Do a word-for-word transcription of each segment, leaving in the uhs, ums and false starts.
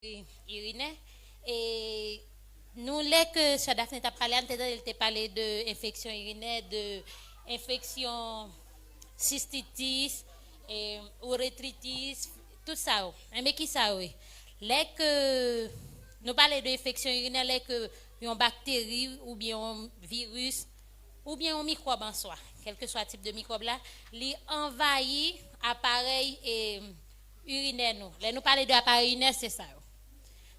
irinè. E nou, lè ke sè Daphné t ap pale a, nou te tande l te pale de enfeksyon irinè, de enfeksyon sistitis, e, iretritis, tout sa yo. Enben, ki sa yo ye? Lè ke nou pale de enfeksyon irinè, lè ke yon bakteri oubyen yon viris oubyen yon mikwòb an swa, kèlkeswa tip de mikwòb la, li anvayi aparèy, e, irinè nou. Lè nou pale de aparèy irinè, se sa yo.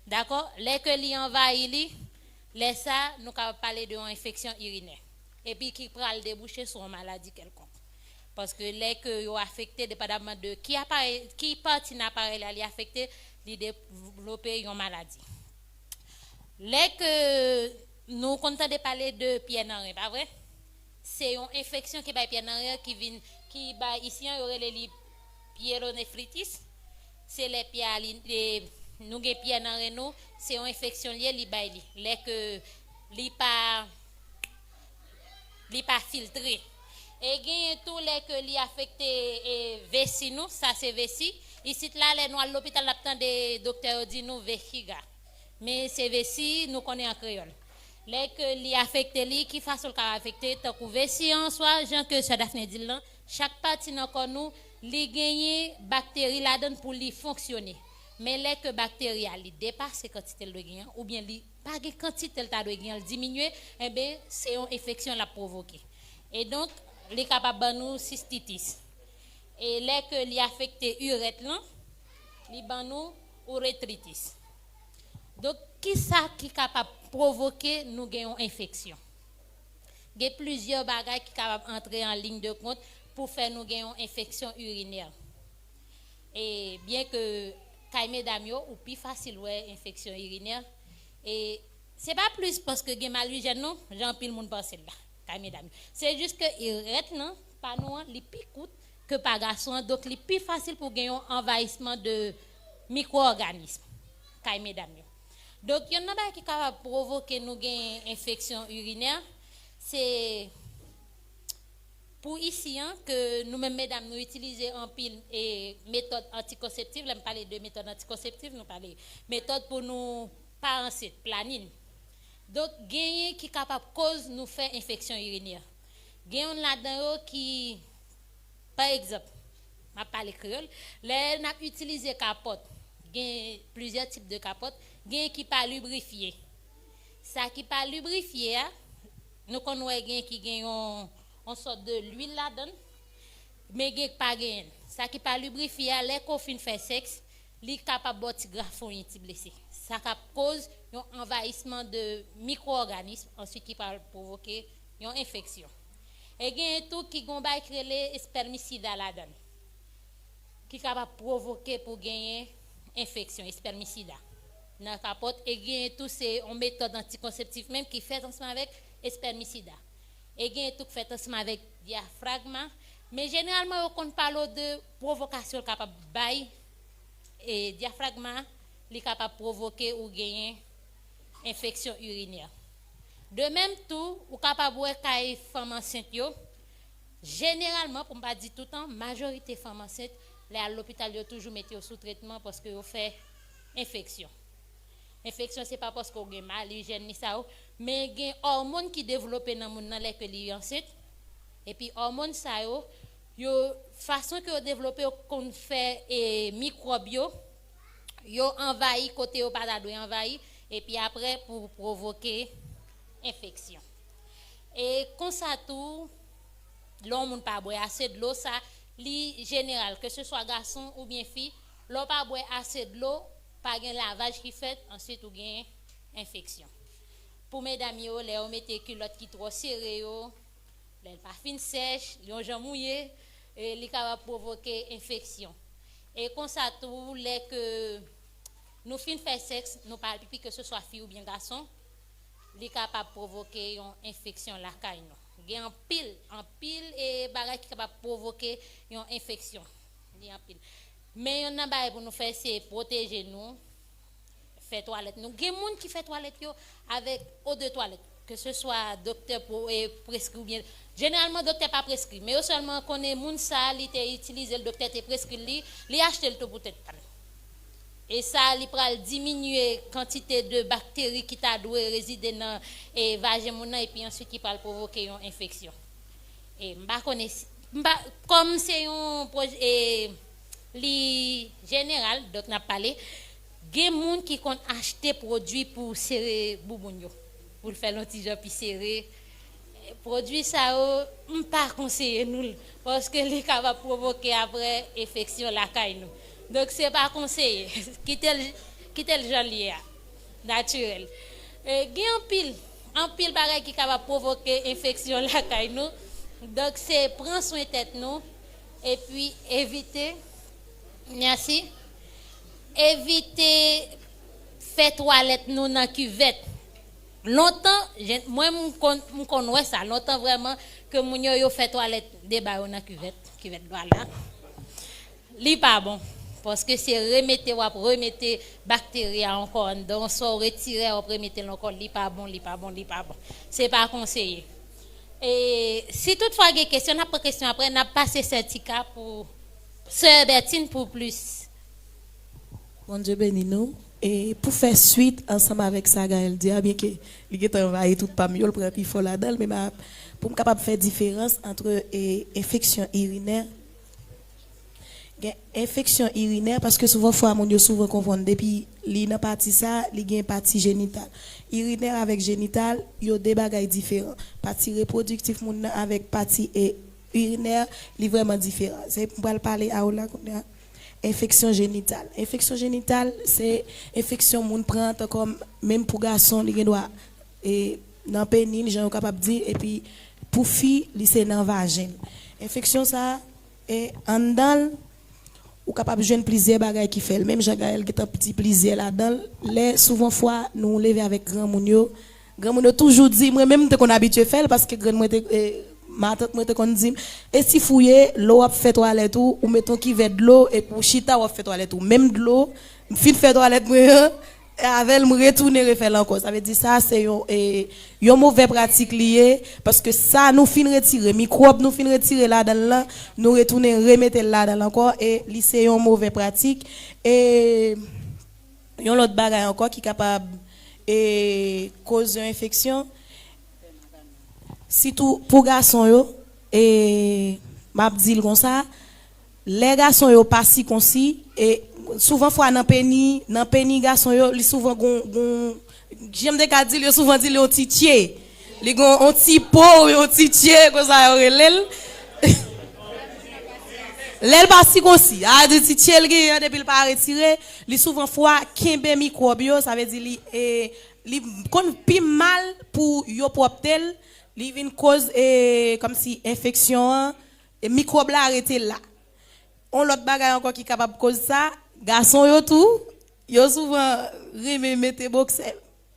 Dakò? Lè ke li anvayi li, lè sa, nou kapab pale de yon enfeksyon irinè. Epi ki pral debouche sou yon maladi kèlkonk. Paske lè ke yo afekte, depandaman de ki aparèy, ki pati nan aparèy la li afekte, li devlope yon maladi. Lè ke nou konn tande pale de pyè nan ren, pa vre? Se yon enfeksyon ki bay pyè nan ren, ki vin, ki bay isi an, yo rele li pyelonefritis. Se lè pyè a li, e, nou gen pyè nan ren nou, se yon enfeksyon li ye, li bay li. Lè ke li pa, li pa filtre. E genyen tou lè ke li afekte, e, vesi nou, sa se vesi. Isit la, lè nou al lopital, n ap tande doktè yo di nou vejiga. Men se vesi, nou konnen an kreyòl. Lè ke li afekte li, ki fason l ka afekte, tankou vesi an, swa jan ke sè Daphné di l lan, chak pati nan kò nou, li genyen bakteri ladan l pou li fonksyone. Men lè ke bakteri a, li depase kantite l dwe genyen, oubyen li pa gen kantite l ta dwe genyen, l diminye, enben, se yon enfeksyon l ap pwovoke. E donk, li kapab ban nou sistitis. E lè ke li afekte irèt lan, li ban nou iretritis. Donk, ki sa ki kapab pwovoke nou gen yon enfeksyon? Gen plizyè bagay ki kapab antre an liy de kont pou fè nou gen yon enfeksyon irinè. E byen ke kay medam yo, ou pi fasil wè enfeksyon irinè. E se pa plis paske gen malijyèn non, jan anpil moun panse l la, kay medam yo. Se jis ke irèt lan, pa nou an, li pi kout ke pa gason an, donk li pi fasil pou gen yon anvayisman de mikwo-òganis kay medam yo. Donk, yonn nan bagay ki kapab pwovoke nou gen enfeksyon irinè, se pou isi an, ke nou menm medam nou itilize anpil, e, metòd antikonseptif. Lè m pale de metòd antikonseptif, nou pale metòd pou nou pa ansent, planin. Donk, genyen ki kapab koz nou fè enfeksyon irinè. Gen yonn ladan yo ki, pa egzanp, m ap pale kreyòl, lè n ap itilize kapòt, gen plizyè tip de kapòt, gen ki pa librifye. Sa ki pa librifye a, nou konn wè gen ki gen yon, yon sòt de lwil ladan l, men gen k pa genyen l. Sa ki pa librifye a, lè ke w fin fè sèks, li kapab ba w ti grafonyen, ti blese. Sa ka koz yon anvayisman de mikwo-òganis, answit ki pral pwovoke yon enfeksyon. E genyen tou ki gen yon bagay ki rele espèmisida ladan l, ki kapab pwovoke pou genyen enfeksyon, espèmisida nan kapòt. E genyen tou se yon metòd antikonseptif menm ki fèt ansanm avèk espèmisida. E genyen tou k fèt ansanm avèk dyafragma. Men jeneralman, yo konn pale w de pwovokasyon l kapab bay, e dyafragma, li kapab pwovoke ou genyen enfeksyon irinè. De menm tou, ou kapab wè kay fanm ansent yo, jeneralman, pou m pa di toutan, majorite fanm ansent, lè al lopital, yo toujou mete yo sou tretman paske yo fè enfeksyon. Enfeksyon, se pa paske w gen malijyèn ni sa yo, men gen òmòn ki devlope nan moun nan lè ke li ansent. Epi òmòn sa yo, yo, fason ke yo devlope, yo konn fè, e, mikwòb yo, yo anvayi kote yo pa ta dwe anvayi, epi apre pou pwovoke enfeksyon. E konsa tou, lè yon moun pa bwè ase dlo, sa, li jeneral, ke se swa gason oubyen fi, lè w pa bwè ase dlo, pa gen lavaj ki fèt, answit ou gen enfeksyon. Pou medam yo, lè yo mete kilòt ki twò sere yo, lè l pa fin sèch, li yon jan mouye, e li kapab pwovoke enfeksyon. E konsa tou, lè ke nou fin fè sèks, nou pa al pipi, ke se swa fi oubyen gason, li kapab pwovoke yon enfeksyon lakay nou. Gen anpil, anpil, e, bagay ki kapab pwovoke yon enfeksyon. Li anpil. Men yonn nan bagay pou nou fè, se pwoteje nou, fè twalèt nou. Gen moun ki fè twalèt yo avèk eau de toilette, ke se swa doktè pou, e, preskri oubyen, jeneralman, doktè pa preskri, men yo sèlman konnen moun sa, li te itilize l, doktè te preskri l li, li achte l tou pou tèt pa l. E sa, li pral diminye kantite de bakteri ki ta dwe rezide nan e, vajen moun nan, epi answit ki pral pwovoke yon enfeksyon. E m pa konnen si, m pa, kòm se yon pwoj-, e, li jeneral, donk n ap pale, gen moun ki konn achte pwodui pou sere bouboun yo, pou l fè l yon ti jan pi sere. Pwodui sa yo, m pa konseye nou l, paske li kapab pwovoke apre enfeksyon lakay nou. Donk, se pa konseye. Kite l, kite l jan l ye a, natirèl. E, gen anpil, anpil bagay ki kapab pwovoke enfeksyon lakay nou. Donk, se pran swen tèt nou, epi evite, mèsi, evite fè twalèt nou nan kivèt. Lontan, jen-, mwen, m konn, m konn wè sa. Lontan, vrèman, ke moun yo, yo fè twalèt deba yo nan kivèt, kivèt dwal la. Li pa bon. Paske se remete, w ap remete bakteri a ankò anndan. Sa w retire a, w ap remete l ankò. Li pa bon, li pa bon, li pa bon. Se pa konseye. E si toutfwa gen kesyon, n ap pran kesyon apre, n ap pase Sè Tika pou Sè Bertine pou plis. Bondye beni nou. E pou fè swit ansanm avèk sa Gaël di a, byenke li gentan anvayi tout pa m yo, l pran pifò ladan l, men m a, pou m kapab fè diferans ant, e, enfeksyon irinè, gen enfeksyon irinè, paske souvan fwa moun yo souvan konfonn, depi li nan pati sa, li gen pati jenital. Irinè avèk jenital, yo de bagay diferan. Pati repwodiktif moun nan avèk pati, e, irinè, li vrèman diferan. Se, m pral pale a ou la kounye a. Enfeksyon jenital. Enfeksyon jenital, se enfeksyon moun pran, tankou menm pou gason, li gen dwa, e, nan peni l, jan yo kapab di, epi pou fi, li se nan vajen l. Enfeksyon sa, e, anndan l, ou kapab jwenn plizyè bagay ki fè l. Menm jan Gaël gentan di plizyè ladan l, lè souvan fwa nou leve avèk granmoun yo, granmoun yo toujou di, mwen menm m te konn abitye fè l, paske grann mwen te, e, matant mwen te konn di m, e si fouye, lè w ap fè twalèt ou, ou met yon kivèt dlo, epi w chita w ap fè twalèt ou. Menm dlo, m fin fè twalèt mwen an, e avè l, m retounen refè l ankò. Sa vle di sa, se yon, e, yon movè pratik li ye, paske sa nou fin retire, mikwòb nou fin retire ladan l lan, nou retounen remete l ladan l ankò, e li se yon movè pratik. E yon lòt bagay ankò ki kapab, e, koz yon enfeksyon, sitou pou gason yo, e, m ap di l konsa, lè gason yo pa sikonsi, e, souvan fwa nan peni, nan peni gason yo, li souvan gon, gon, jan m te ka di l, yo souvan di l yon ti tye. Li gon yon ti po, yon ti tye, konsa yo rele l. Lè l pa sikonsi, a di ti tye l genyen an, depi l pa retire, li souvan fwa kenbe mikwòb yo, sa vle di li, e, li konn pi mal pou yo pwòpte l, li vin koz, e, kòmsi enfeksyon an, e mikwòb la rete la. On lòt bagay ankò ki kapab koz sa, gason yo tou, yo souvan renmen mete boksè,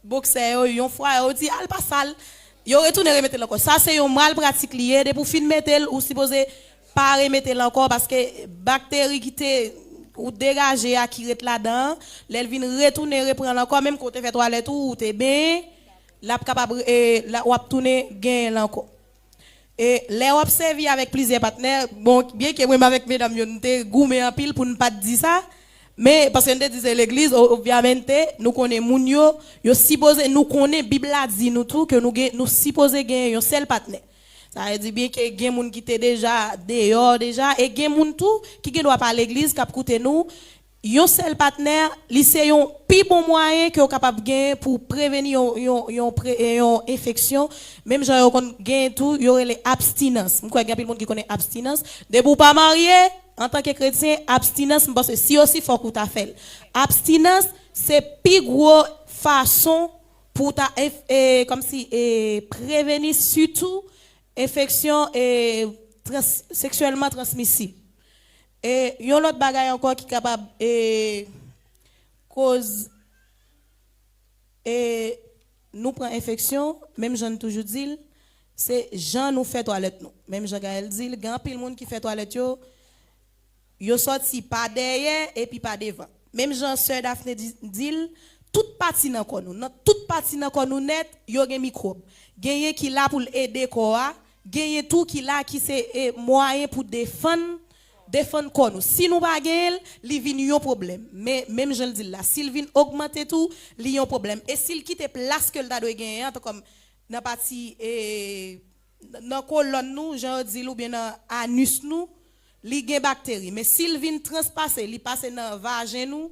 boksè yo, yon fwa yo di, al pa sal, yo retounen remete l ankò. Sa se yon mal pratik li ye, depi w fin mete l, ou sipoze pa remete l ankò, paske bakteri ki te, ou degaje a ki ret ladan an, lè l vin retounen repran l ankò, menm ke w te fè twalèt ou, ou te benyen, l ap kapab, e, l ap, w ap tounen genyen l ankò. E lè w ap sèvi avèk plizyè patnè, bon, byenke mwen menm avèk medam yo, n te goumen anpil pou n pa t di sa, men paske n te di se legliz, o-, obyamente, nou konnen moun yo, yo sipoze, nou konnen Bib la di nou tou ke nou gen, nou sipoze genyen yon sèl patnè. Sa vle di byenke gen moun ki te deja deyò deja, e gen moun tou ki gen dwa pa legliz, k ap koute nou, yon sèl patnè, li se yon pi bon mwayen ke w kapab genyen pou w preveni yon, yon, yon pre-, yon enfeksyon. Menm jan yo konn genyen tou, yo rele abstinans. M kwè gen anpil moun ki konnen abstinans. Depi w pa marye, antanke kretyen, abstinans, m panse si osi fòk ou ta fè l. Abstinans, se pi gwo fason pou w ta enf-, e, kòmsi, e, preveni sitou enfeksyon, e, trans-, seksyèlman transmisib. E yon lòt bagay ankò ki kapab, e, koz, e, nou pran enfeksyon, menm jan n toujou di l, se jan nou fè twalèt nou. Menm jan Gaël di l, gen anpil moun ki fè twalèt yo, yo sòti pa dèyè epi pa devan. Menm jan sè Daphné di, di l, tout pati nan kò nou, nan tout pati nan kò nou nèt, yo gen mikwòb. Genyen ki la pou l ede kò a, genyen tou ki la ki se, e, mwayen pou defann defann kò nou. Si nou pa genyen l, li vin yon pwoblèm. Men, menm jan l di l la, si l vin ogmante tou, li yon pwoblèm. E si l kite plas ke l ta dwe genyen an, tan kòm nan pati, e, nan kolòn nou, jan yo di l, oubyen nan anis nou, li gen bakteri. Men si l vin transpase, li pase nan vajen nou,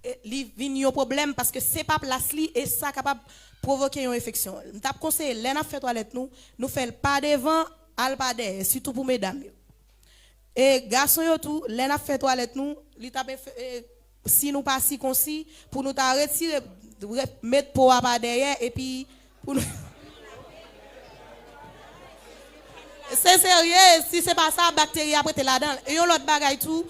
e, li vin yon pwoblèm paske se pa plas li e sa kapab pwovoke yon enfeksyon. M t ap konseye, lè n ap fè twalèt nou, nou fè l pa devan, al pa dèyè, sitou pou medam yo. E gason yo tou, lè n ap fè twalèt nou, li t ap enfe-, e, si nou pa sikonsi, pou nou ta retire, re-, met po a pa dèyè, epi pou nou. Se serye, si se pa sa, bakteri ap rete ladan l. E yon lòt bagay tou.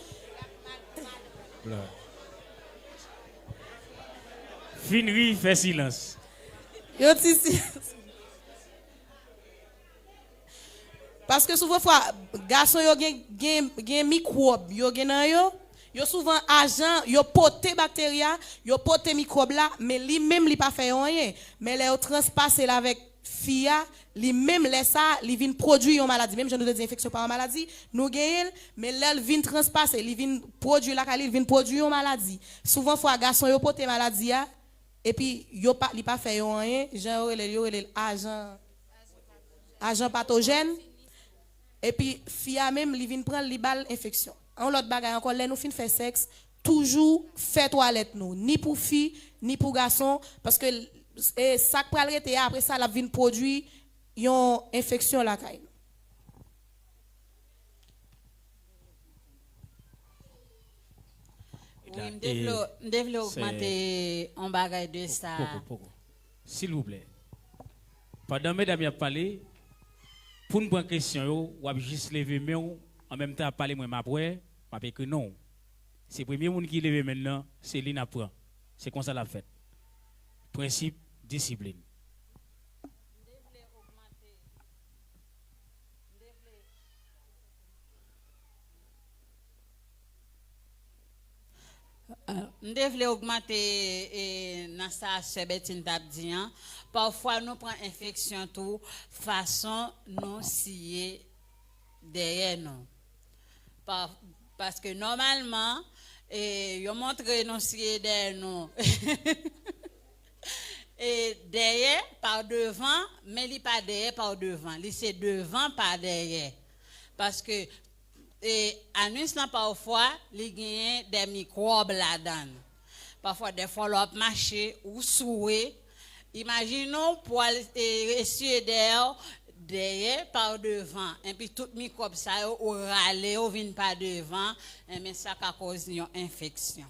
Fin ri, fè silans. Yon ti silans. Paske souvan fwa, gason yo gen, gen, gen mikwòb, yo gen nan yo. Yo souvan ajan, yo pote bakteri a, yo pote mikwòb la, men li menm li pa fè yo anyen. Men lè yo transpase l avèk fi a, li menm lè sa, li vin pwodui yon maladi. Menm jan nou te di enfeksyon pa yon maladi, nou genyen l, men lè l vin transpase, li vin pwodui lakay li, li vin pwodui yon maladi. Souvan fwa, gason yo pote maladi a, epi yo pa, li pa fè yo anyen, jan yo rele l, yo rele l ajan, ajan patojèn. Epi fi a menm, li vin pran l, li ba l enfeksyon. Yon lòt bagay ankò, lè nou fin fè sèks, toujou fè twalèt nou, ni pou fi, ni pou gason, paske, e, sa k pral rete a, apre sa, l ap vin pwodui yon enfeksyon lakay nou. Wi, m te vle, m te vle ogmante yon bagay de sa. Poko, poko. Silvouplè. Pandan medam y ap pale, pou n pran kesyon yo, w ap jis leve men w, an menm tan y ap pale, mwen m ap wè, m ap ekri non w. Se premye moun ki leve men l lan, se li n ap pran. Se konsa l ap fèt. Prensip disiplin. M te vle ogmante e, nan sa sè Bètin t ap di an. Pafwa nou pran enfeksyon tou fason nou siye dèyè nou. Pa, paske nòmalman, e, yo montre nou siye dèyè nou. E dèyè pa devan, men li pa dèyè pa devan, li se devan pa dèyè. Paske e, anis lan pafwa li genyen de mikwòb ladan l. Pafwa dèfwa lè w ap mache ou soure, imajine w pou al e, esye dèyè w, dèyè pa devan, enpi tout mikwòb sa yo ou rale yo vin pa devan, enben sa ka koz yon enfeksyon.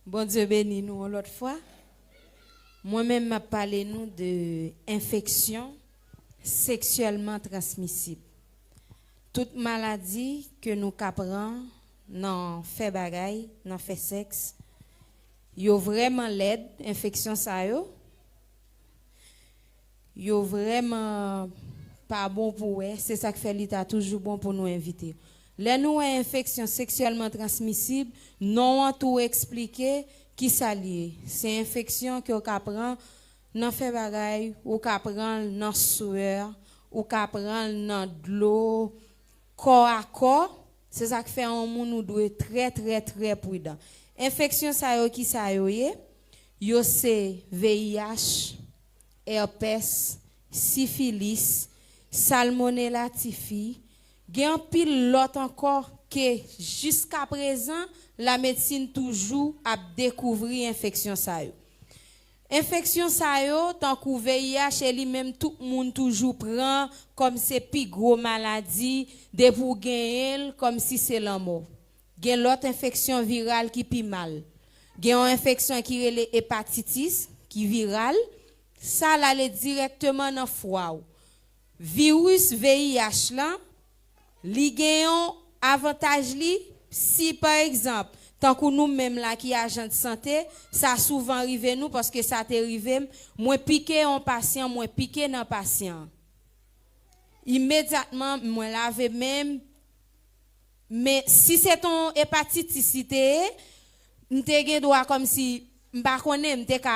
Bondye beni nou yon lòt fwa. Mwen menm m ap pale nou de enfeksyon seksyèlman transmisib. Tout maladi ke nou ka pran nan fè bagay, nan fè sèks, yo vrèman lèd, enfeksyon sa yo. Yo vrèman pa bon pou wè, se sa k fè li ta toujou bon pou nou evite. Lè nou wè enfeksyon seksyèlman transmisib, non an tou eksplike kisa l ye. Se enfeksyon ke w ka pran nan fè bagay, ou ka pran l nan swè, ou ka pran l nan dlo, kò a kò. Se sa k fè yon moun ou dwe trè trè trè pridan. Enfeksyon sa yo kisa yo ye? Yo se V I H, èpès, sifilis, salmonela tifi, gen anpil lòt ankò ke jiskaprezan lamedsin toujou ap dekouvri enfeksyon sa yo. Enfeksyon sa yo, tankou V I H, e li menm tout moun toujou pran kòm se pi gwo maladi, depi w genyen l, kòmsi se lanmò. Gen lòt enfeksyon viral ki pi mal. Gen yon enfeksyon ki rele epatitis, ki viral. Sa l ale dirèkteman nan fwa w. Viris V I H lan, li gen yon avantaj li, si pa egzanp, tankou nou menm la ki ajan de sante, sa souvan rive nou paske sa te rive m, mwen pike yon pasyan, mwen pike nan pasyan an. Imedyatman, mwen lave men m, men si se t on epatitis li te ye, m te gen dwa kòmsi, m pa konnen, m te ka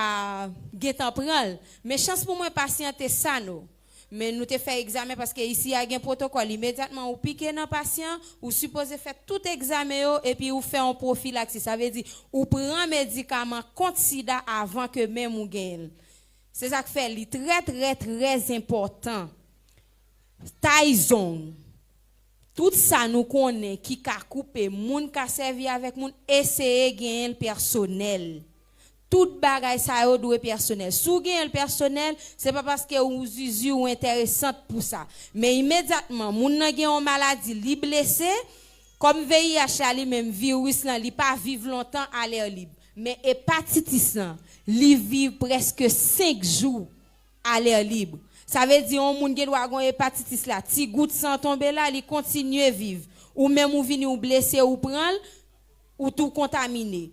gentan pran l. Men chans pou mwen pasyan te sano. Men nou te fè egzamen paske isi a gen pwotokòl. Imedyatman ou pike nan pasyan, ou sipoze fè tout egzamen yo epi ou fè yon pwofilaksi. Sa vle di ou pran medikaman kont sida avan ke menm ou genyen l. Se sa k fè li trè, trè, trè enpòtan. Tay zong. Tout sa nou konnen ki ka koupe moun, ka sèvi avèk moun, eseye genyen l pèsonèl. Tout bagay sa yo dwe pèsonèl. Si w genyen l pèsonèl, se pa paske ou zizi ou enteresant pou sa. Men imedyatman, moun nan gen yon maladi, li blese, kòm V I H la li menm, viris lan, li pa viv lontan alè lib. Men epatitis lan, li viv prèske senk jou alè lib. Sa vle di yon moun gen dwa gen epatitis la, ti gout san tonbe la, li kontinye viv. Ou menm ou vini, ou blese, ou pran l, ou tou kontamine.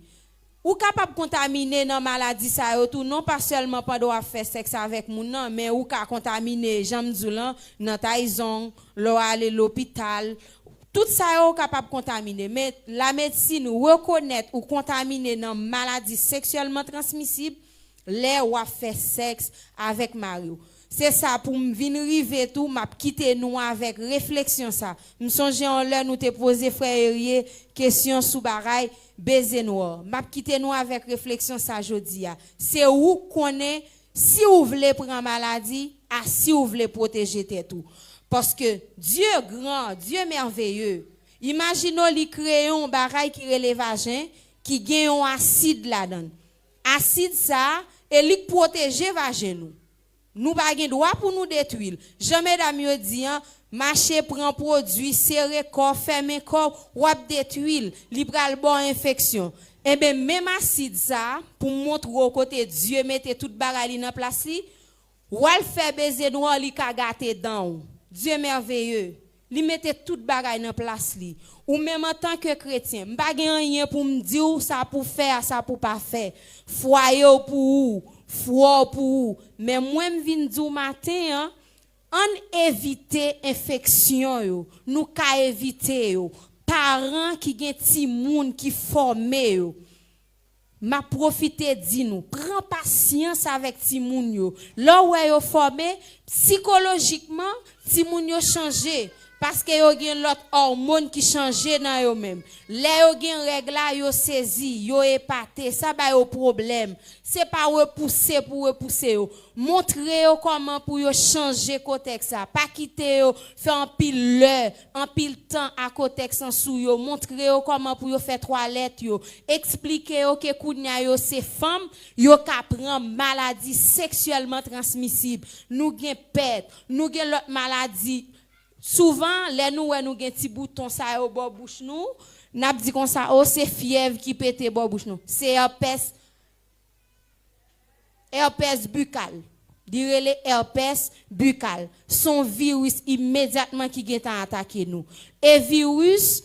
Ou kapab kontamine nan maladi sa yo tou, non pa sèlman pandan w ap fè sèks avèk moun nan, men ou ka kontamine, jan m di w lan, nan tay zong, lè w ale lopital. Tout sa yo ou kapab kontamine, men lamedsin rekonèt ou kontamine nan maladi seksyèlman transmisib lè w ap fè sèks avèk mari w. Se sa pou m vin rive tou, m ap kite nou avèk refleksyon sa. M sonje yon lè nou te poze frè Erie kesyon sou bagay beze nwa. M ap kite nou avèk refleksyon sa jodi a. Se ou k konnen si ou vle pran maladi a si ou vle pwoteje tèt ou. Paske Dye gran, Dye mèveye. Imajine w li kreye yon bagay ki rele vajen, ki gen yon asid ladan l. Asid sa a, e li k pwoteje vajen nou. Nou pa gen dwa pou nou detwi l. Jan medam yo di an, mache pran pwodui, sere kò, fèmen kò, w ap detwi l. Li pral ba w enfeksyon. Enben, menm asid sa a, pou m montre w kote Dye mete tout bagay li nan plas li, w al fè beze nwa, li ka gate dan w. Dye mèveye. Li mete tout bagay nan plas li. Ou menm antanke kretyen, m pa gen anyen pou m di w sa pou fè a, sa pou pa fè. Fwaye w pou ou, fwa w pou ou. Men mwen m vin di w maten an, ann evite enfeksyon yo. Nou ka evite yo. Paran ki gen timoun ki fòme yo. M ap pwofite di nou, pran pasyans avèk timoun yo. Lè w wè yo fòme, sikolojikman, timoun yo chanje, paske yo gen lòt òmòn ki chanje nan yo menm. Lè yo gen règ la, yo sezi, yo epate, sa ba yo pwoblèm. Se pa repouse pou repouse yo. Montre yo kòman pou yo chanje kontèks la. Pa kite yo fè anpil lè, anpil tan a kontèks lan sou yo. Montre yo kòman pou yo fè twalèt yo. Eksplike yo ke kounye a yo se fanm, yo ka pran maladi seksyèlman transmisib. Nou gen pèt, nou gen lòt maladi. Souvan, lè nou wè nou gen ti bouton sa yo bò bouch nou, n ap di konsa, o, se fyèv ki pete bò bouch nou. Se èpès èpès bikal. Li rele èpès bikal. Se yon viris imedyatman ki gentan atake nou. E viris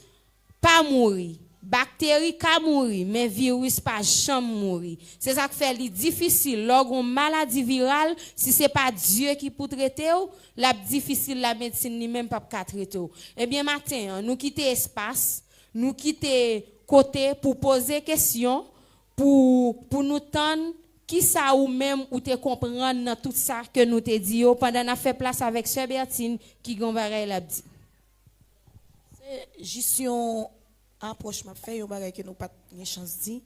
pa mouri. Bakteri ka mouri, men viris pa janm mouri. Se sa k fè li difisil lè w gen yon maladi viral, si se pa Dye ki pou trete w, l ap difisil, lamedsin li menm p ap ka trete w. Ebyen, maten an, nou kite espas, nou kite kote pou poze kesyon, pou, pou nou tann kisa ou menm ou te konprann nan tout sa ke nou te di yo pandan n ap fè plas avèk sè Bertine ki gen yon bagay l ap di. Se jis yon apwòch m ap fè, yon bagay ke nou pa t gen chans di.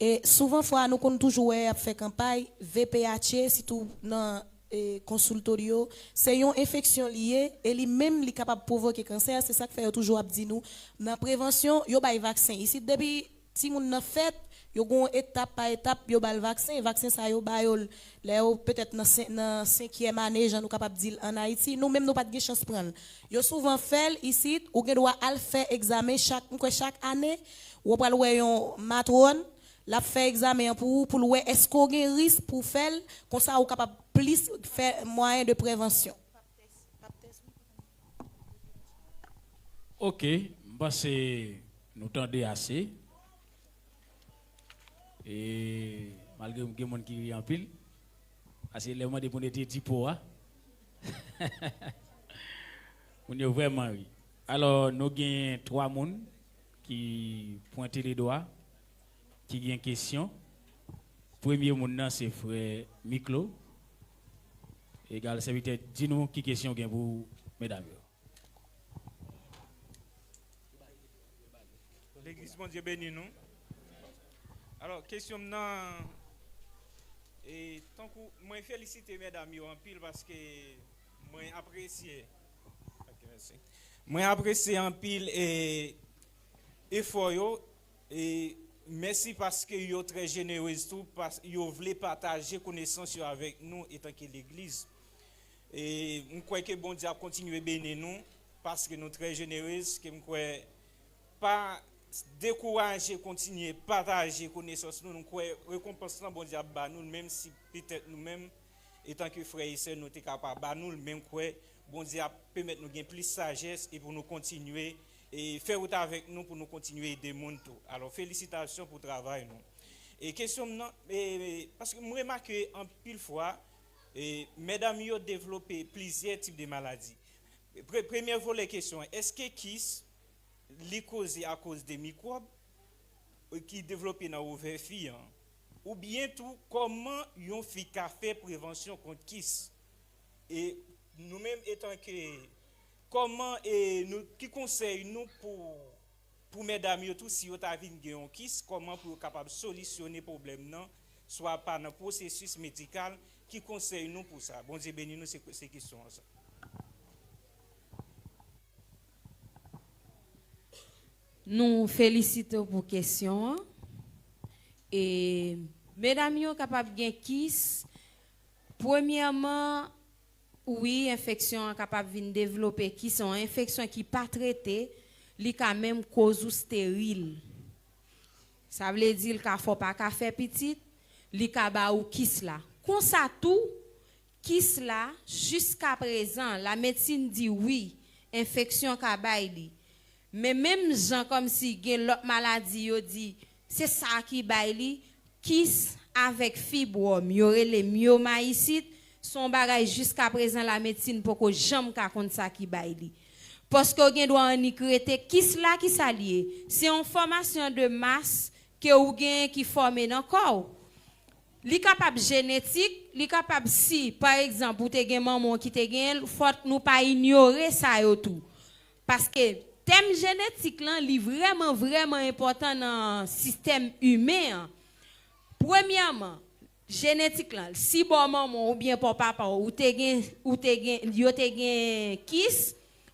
E souvan fwa, nou konn toujou wè y ap fè kanpay V P H, sitou nan e, konsiltoryo, se yon enfeksyon li ye, e li menm li kapab pwovoke kansè, se sa k fè yo toujou ap di nou, nan prevansyon, yo bay vaksen. Isit, depi timoun nan fèt, yo gen yon etap pa etap, yo ba l vaksen. Vaksen sa yo ba yo l lè yo petèt nan sen, nan senkyèm ane, jan nou kapab di l ann Ayiti. Nou menm nou pa t gen chans pran l. Yo souvan fè l isit, ou gen dwa al fè egzamen chak, m kwè chak ane, ou pral wè yon matwòn, l ap fè egzamen an pou ou, pou l wè èske w gen risk pou w fè l, konsa ou kapab plis fè mwayen de prevansyon. Ok, m panse nou tande ase. E malgre m gen moun ki ri anpil, paske lè m mande pou n etidye po a, moun yo vrèman ri. Alò, nou gen twa moun ki pwente ledwa, ki gen kesyon. Premye moun nan se frè Miklo. Egal, sèvitè, di nou ki kesyon w gen pou medam yo. Legliz, Bondye beni nou. Alò, kesyon m nan, e, tankou, mwen felisite medam yo anpil paske mwen apresye, ok, mèsi. Mwen apresye anpil, e, efò yo, e mèsi paske yo trè jenerez tou, pas-, yo vle pataje konesans yo avèk nou etanke legliz. E m kwè ke Bondye ap kontinye beni nou, paske nou trè jenerez, ke m kwè pa dekouraje, kontinye pataje konesans nou. Nou kwè rekonpans lan Bondye ap ba nou l, menm si petèt nou menm, etanke frè e sè, nou te ka pa ba nou l, men m kwè Bondye ap pèmèt nou gen plis sajès e pou nou kontinye e fè wout avèk nou, pou nou kontinye ede moun tou. Alò, felisitasyon pou travay nou. E kesyon m nan, e, paske m remake anpil fwa, e, medam yo devlope plizyè tip de maladi. Pre-, premye volè kesyon an, èske kis li koze akoz de mikwòb, e, ki devlope nan ovè fi an? Oubyen tou, kòman yon fi ka fè prevansyon kont kis? E nou menm, etanke, kòman, e nou, ki konsèy nou pou, pou medam yo tou, si yo ta vin gen yon kis, kòman pou yo kapab solisyone pwoblèm nan, swa pa nan pwosesis medikal, ki konsèy nou pou sa? Bondye beni nou, se, se kesyon an sa. Nou felisite w pou kesyon an. E medam yo kapab gen kis. Premyèman, wi, enfeksyon an kapab vin devlope, ki se yon enfeksyon ki pa trete, li ka menm koz ou steril. Sa vle di l ka fè w pa ka fè pitit, li ka ba ou kis la. Konsa tou, kis la, jiskaprezan, lamedsin di wi, enfeksyon ka bay li. Men menm jan kòmsi gen lòt maladi yo di se sa ki bay li, kis avèk fibwòm, yo rele myoma isit, se yon bagay jiskaprezan lamedsin poko janm ka konn sa ki bay li. Paske w gen dwa annik rete kis la, ki sa l ye? Se yon fòmasyon de mas ke ou genyen ki fòme nan kò w. Li kapab jenetik, li kapab si, pa egzanp, ou te gen manman w ki te genyen l, fòk nou pa inyore sa yo tou. Paske tèm jenetik lan, li vrèman, vrèman enpòtan nan sistèm imen an. Premyèman, jenetik lan, si bò manman w oubyen bò papa w, ou te gen, ou te gen, yo te gen kis,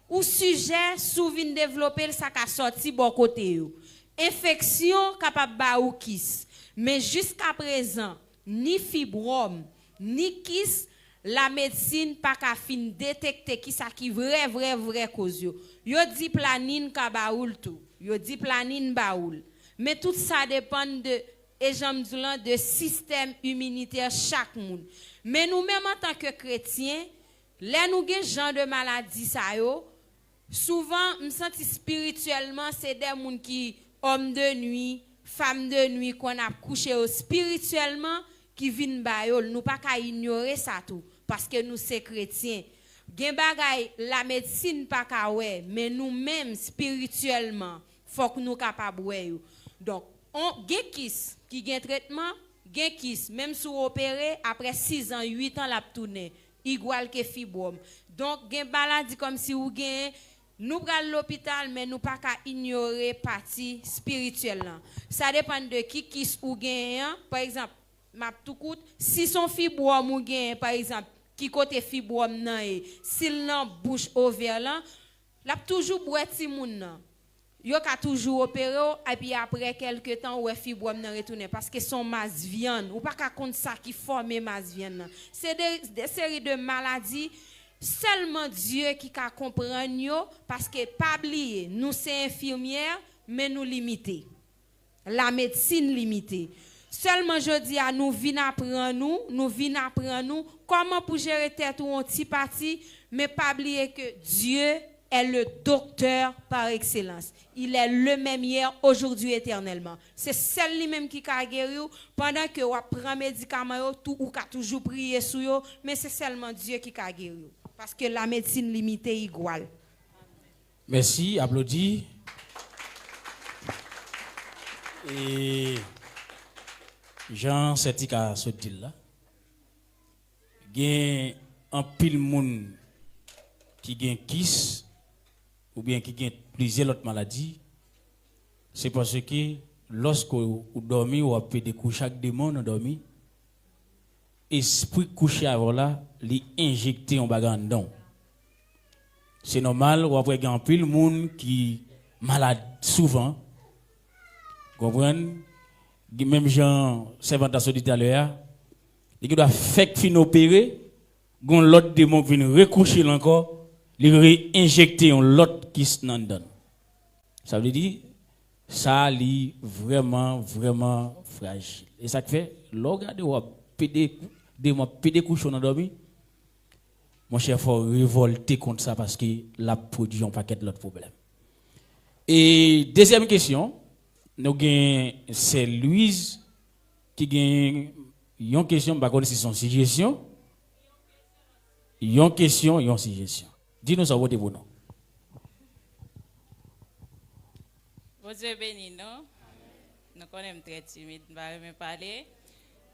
ou sijè, si w vin devlope l, sa ka sòti bò kote yo. Enfeksyon kapab ba ou kis, men jiskaprezan, ni fibwòm, ni kis, lamedsin pa ka fin detekte kisa ki vrè, vrè, vrè koz yo. Yo di planin ka ba ou l tou. Yo di planin ba ou l. Men tout sa depann de, e jan m di w lan, de sistèm iminitè chak moun. Men nou menm antanke kretyen, lè nou gen jan de maladi sa yo, souvan, m santi espirityèlman, se de moun ki, òm de nwi, fanm de nwi, konn ap kouche yo espirityèlman, ki vin ba yo l. Nou pa ka inyore sa tou, paske nou se kretyen. Gen bagay lamedsin pa ka wè, men nou menm, espirityèlman, fòk nou kapab wè yo. Donk, on, gen kis ki gen tretman, gen kis, menm si w opere, apre sizan, uitan, l ap tounen, igwal ke fibwòm. Donk, gen maladi kòmsi ou genyen, nou pral lopital, men nou pa ka inyore pati espirityèl lan. Sa depann de ki kis ou genyen an. Pa egzanp, m ap tou kout, si se yon fibwòm ou genyen, pa egzanp, ki kote fibwòm nan ye, si l nan bouch ovè lan, l ap toujou bwè timoun nan. Yo ka toujou opere w, epi apre kèlke tan, ou wè fibwòm nan retounen, paske se yon mas vyann. Ou pa ka konn sa ki fòme mas vyann nan. Se de, de seri de maladi, sèlman Dye ki ka konprann yo, paske pa bliye, nou se enfimyè, men nou limite. Lamedsin limite. Sèlman jodi a, nou vin aprann ou, nou vin aprann ou kòman pou jere tèt ou yon ti pati, men pa bliye ke Dieu est le docteur par excellence. Il est le même hier, aujourd'hui, éternellement. Se sèl li menm ki ka geri w, pandan ke w ap pran medikaman yo, tou, ou ka toujou priye sou yo, men se sèlman Dye ki ka geri w. Paske lamedsin limite igwal. Mèsi, aplodi. E jan Sètika sot di l la, gen Anpil moun ki gen kis oubyen ki gen plizyè lòt maladi, se paske lòske ou dòmi, w ap pede kouche ak demon nan dòmi, espri k kouche avè w la, li enjekte yon bagay anndan w. Se nòmal, w ap wè gen anpil moun ki malad souvan, konprann? Gen menm jan sèvant la sot di talè a, li gendwa fèk fin opere, gon lòt demon k vin rekouche l ankò, li re-enjekte yon lòt kis nan anndan l. Sa vle di, sa li vrèman, vrèman frajil. E sa k fè, lè w gade w ap pede, demon ap pede kouche w nan dòmi, monchè, fò w revòlte kont sa paske l ap pwodui yon pakèt lòt pwoblèm. E dezyèm kesyon, nou gen sè Louise ki gen yon kesyon, m pa konn si se yon sijesyon. Yon kesyon, yon sijesyon. Di nou sa w pote pou nou. Bondye beni nou. Nou konnen m trè timid, m pa renmen pale.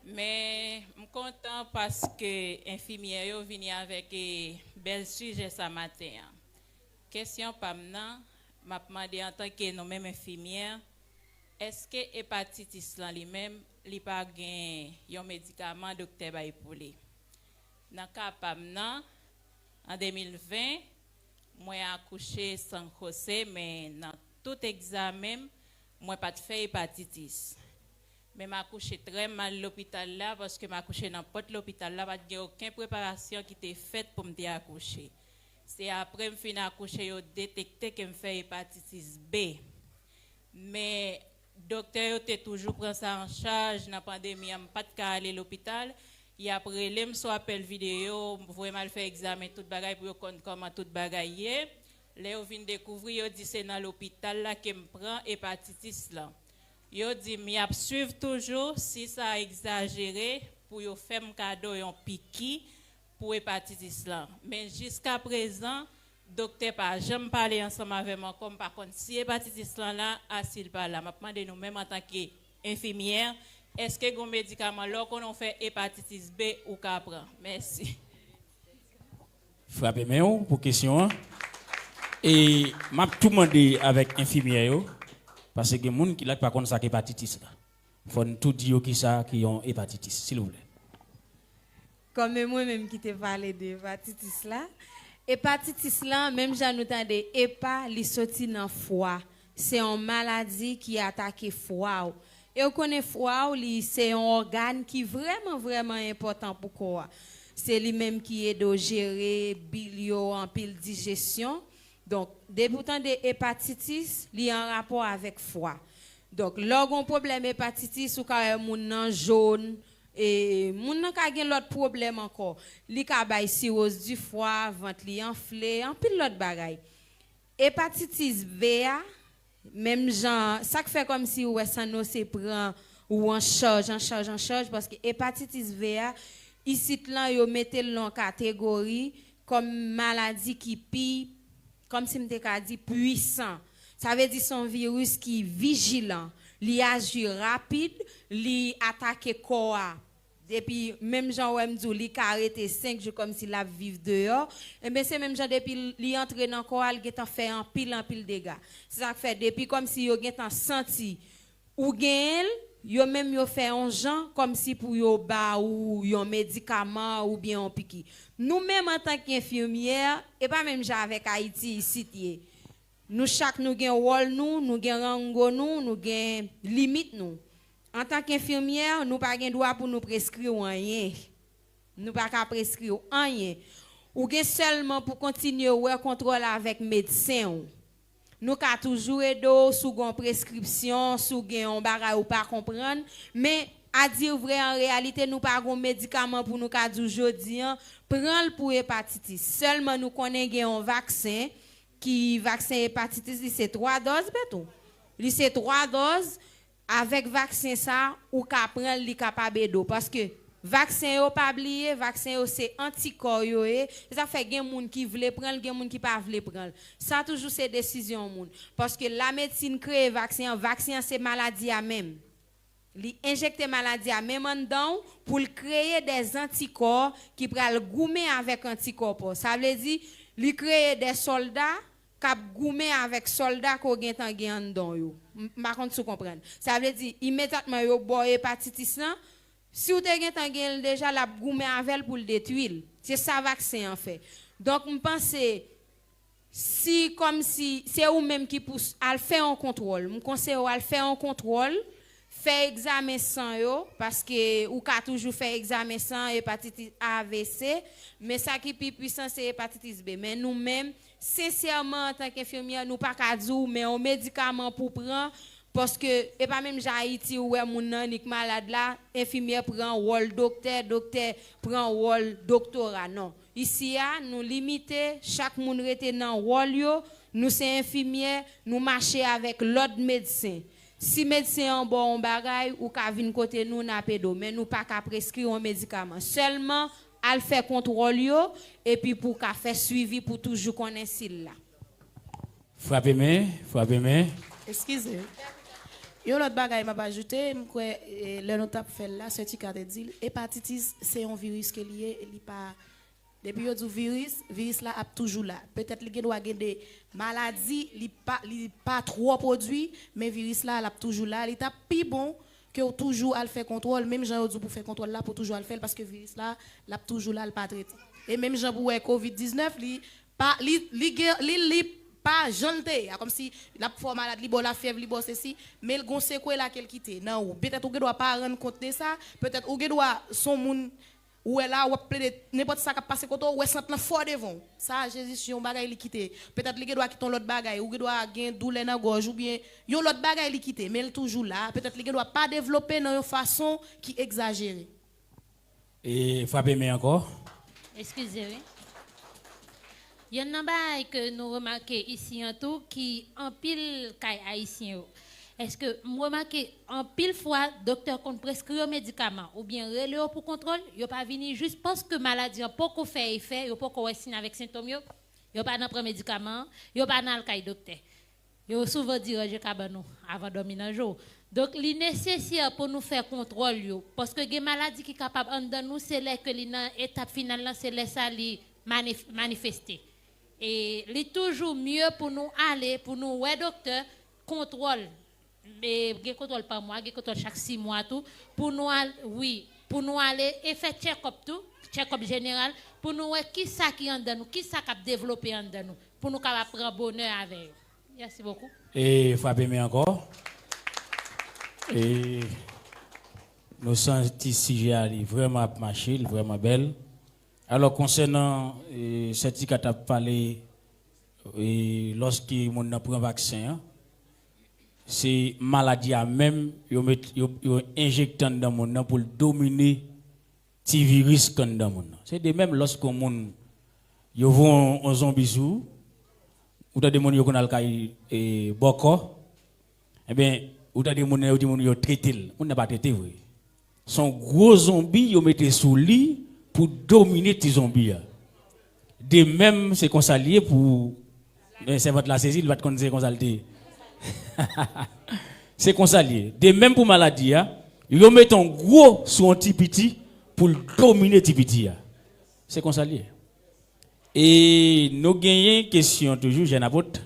Men m kontan paske enfimyè yo vini avèk, e, bèl sijè sa maten an. Kesyon pa m nan, m ap mande antanke nou menm enfimyè, èske epatitis lan li menm, li pa gen yon medikaman doktè bay pou li? Nan ka pa m nan, an de mil ven, mwen akouche San Jose, men nan tout egzamen m, mwen pa t fè epatitis. Men m akouche trè mal lopital la, paske m akouche nan pòt lopital la, pa t gen okenn preparasyon ki te fèt pou m te akouche. Se apre m fin akouche, yo detekte ke m fè epatitis B. Men, doktè yo te toujou pran sa an chaj nan pandemi an, m pa t ka ale lopital. Y ap rele m sou apèl videyo, voye m al fè egzamen tout bagay pou yo konn kòman tout bagay ye. Lè yo vin dekouvri, yo di se nan lopital la ke m pran epatitis lan. Yo di m y ap swiv toujou, si sa egzajere, pou yo fè m kado yon piki pou epatitis lan. Men jiskaprezan, doktè pa janm pale ansanm avè m ankò, m pa konn si epatitis lan la, a si l pa la. M ap mande nou menm antanke enfimyè, èske gen yon medikaman lè w konnen w fè epatitis B ou ka pran? Mèsi. Frape men w pou kesyon an. E m ap tou mande avèk enfimyè yo, paske gen moun ki la k pa konn sa k epatitis la. Fò n tou di yo kisa ki yon epatitis, silvouplè. Kòm e mwen menm ki te pale de epatitis la, epatitis lan, menm jan nou tande epa, li soti nan fwa. Se yon maladi ki atake fwa w. E w konnen fwa w, li se yon ògàn ki vrèman, vrèman enpòtan pou kò a. Se li menm ki ede w jere bil yo, anpil dijesyon. Donk, depi w tande epatitis, li an rapò avèk fwa. Donk, lè w gen yon pwoblèm epatitis, ou ka wè moun nan jòn, e moun nan ka gen lòt pwoblèm ankò. Li ka bay siwoz di fwa, vant li anfle, anpil lòt bagay. Epatitis V a, menm jan, sa k fè kòmsi ou wè San Jose pran ou an chaj, an chaj, an chaj, paske epatitis V a, isit lan, yo mete l nan kategori kòm maladi ki pi, kòmsi m te ka di, pwisan. Sa vle di se yon viris ki vijilan. Li aji rapid, li atake kò a. Depi, menm jan w wè m di w, li ka rete senk jou kòmsi l ap viv deyò. Enben, se menm jan depi li antre nan kò a, l gentan fè anpil, anpil dega. Se sa k fè, depi kòmsi yo gentan santi ou genyen l, yo menm yo fè yon jan kòmsi pou yo ba ou yon medikaman oubyen yon piki. Nou menm antanke enfimyè, e pa menm jan avèk Ayiti isit ye. Nou chak nou gen wòl nou, nou gen rango nou, nou gen limit nou. Antanke enfimyè, nou pa gen dwa pou nou preskri w anyen. Nou pa ka preskri w anyen. Ou gen sèlman pou kontinye wè kontwòl avèk medsen w. Nou ka toujou ede w si w gen yon preskripsyon, si w gen yon bagay ou pa konprann, men a di vrè, an reyalite, nou pa gen yon medikaman pou nou ka di w jodi an, pran l pou epatitis. Sèlman nou konnen gen yon vaksen, ki vaksen epatitis, li se twa dòz, Betou. Li se twa dòz. Avèk vaksen sa, ou ka pran l, li kapab ede w. Paske vaksen yo, pa bliye, vaksen yo se antikò yo ye. Se sa k fè gen moun ki vle pran l, gen moun ki pa vle pran l. Sa toujou se desizyon moun. Paske lamedsin kreye vaksen an, vaksen an se maladi a menm. Li enjekte maladi a menm anndan w pou l kreye de zantikò ki pral goumen avèk antikò pa w. Sa vle di, li kreye de sòlda k ap goumen avèk sòlda ke w gentan gen anndan w yo. M m pa konn si w konprann. Sa vle di, imedyatman yo ba w epatitis lan, si w te gentan gen l deja, l ap goumen avè l pou l detwi l. Se sa vaksen an fè. Donk, m panse, si kòmsi se ou menm ki pou s- al fè yon kontwòl, m konseye w al fè yon kontwòl, fè egzamen san yo, paske ou ka toujou fè egzamen san, epatitis A, V C, men sa ki pi pwisan se epatitis B. Men nou menm, sensèman, antanke enfimyè, nou pa ka di w men yon medikaman pou pran, paske e pa menm jan Ayiti ou wè moun nan annik malad la, enfimyè pran wòl doktè, doktè pran wòl doktora, non. Isi a, nou limite, chak moun rete nan wòl yo, nou se enfimyè, nou mache avèk lòd medsen. Si medsen an ba w yon bagay, ou ka vin kote nou, n ap ede w, men nou pa ka preskri yon medikaman. Sèlman, al fè kontwòl yo, epi pou w ka fè swivi pou toujou konnen si l la. Frape men, frape men. Eskize. Yon lòt bagay m ap ajoute, m kwè eh, lè nou t ap fè l la, Sè Tika te di l, epatitis se yon viris ke li ye, li pa. Depi yo di w viris, viris la ap toujou la. Petèt li gen dwa gen de maladi, li pa, li pa twò pwodui, men viris la, l ap toujou la. Li t ap pi bon ke w toujou al fè kontwòl, menm jan yo di w pou fè kontwòl la, pou w toujou al fè l, paske viris la, l ap toujou la, l pa trete. E menm jan pou w wè kovid diznèf, li pa, li, li, gen, li, li pa jan l te ye a, kòmsi l ap fè w malad, li ba w lafyèv, li ba w sesi, men l gon sekwela ke l kite nan ou. Petèt ou gen dwa pa rann kont de sa, petèt ou gen dwa s on moun ou wè la, w ap plede nenpòt sa k ap pase kote w, w wè sant lan fò devan w. Sa a Jezi si yon bagay li kite. Petèt li gen dwa kite yon lòt bagay, ou gen dwa gen doulè nan gòj oubyen yon lòt bagay li kite, men l toujou la. Petèt li gen dwa pa devlope nan yon fason ki egzajere. E frape men ankò. Eskize wi. Yonn nan bagay ke nou remake isi an tou ki anpil kay ayisyen yo. Èske m remake anpil fwa doktè konn preskri yo medikaman oubyen rele yo pou kontwòl, yo pa vini jis paske maladi an poko fè efè, yo poko wè siy avèk sentòm yo, yo pa nan pran medikaman an, yo pa nan al kay doktè. Yo souvan di ranje kabann ou avan dòmi nan jou. Donk, li nesesè pou nou fè kontwòl yo. Paske gen maladi ki kapab anndan nou, se lè ke li nan etap final lan, se lè sa li manif- manifeste. E li toujou mye pou nou ale, pou nou wè doktè, kontwòl. E gen kontwòl pa mwa, gen kontwòl chak sis mwa tou. Pou nou al, wi, pou nou ale e fè tchèkòp tou, tchèkòp jeneral, pou nou wè kisa ki anndan nou, kisa k ap devlope anndan nou, pou nou kapab pran bonè avè yo. Merci beaucoup. E frape men ankò. E nou santi sijè a li vrèman ap mache, li vrèman bèl. Alò konsènan e, Sè Tika t ap pale e, lòske moun nan pran vaksen an, se maladi a menm yo met yo, yo enjekte anndan moun nan pou l domine ti viris k anndan moun nan. Se de menm lòske yon moun yo voye yon, yon zonbi sou ou, ou tande moun yo konn al kay e, bòkò, enben ou tande moun nan yo di moun yo trete l. Moun nan pa trete vre. Se yon gwo zonbi yo mete sou li pou domine ti zonbi a. De menm se konsa l ye pou men sèvant la sezi, li pa t konn se konsa l te ye. Se konsa l ye. De menm pou maladi a, yo mete yon gwo sou yon ti piti pou l domine ti piti a. Se konsa l ye. E nou genyen kesyon toujou, jèn apot,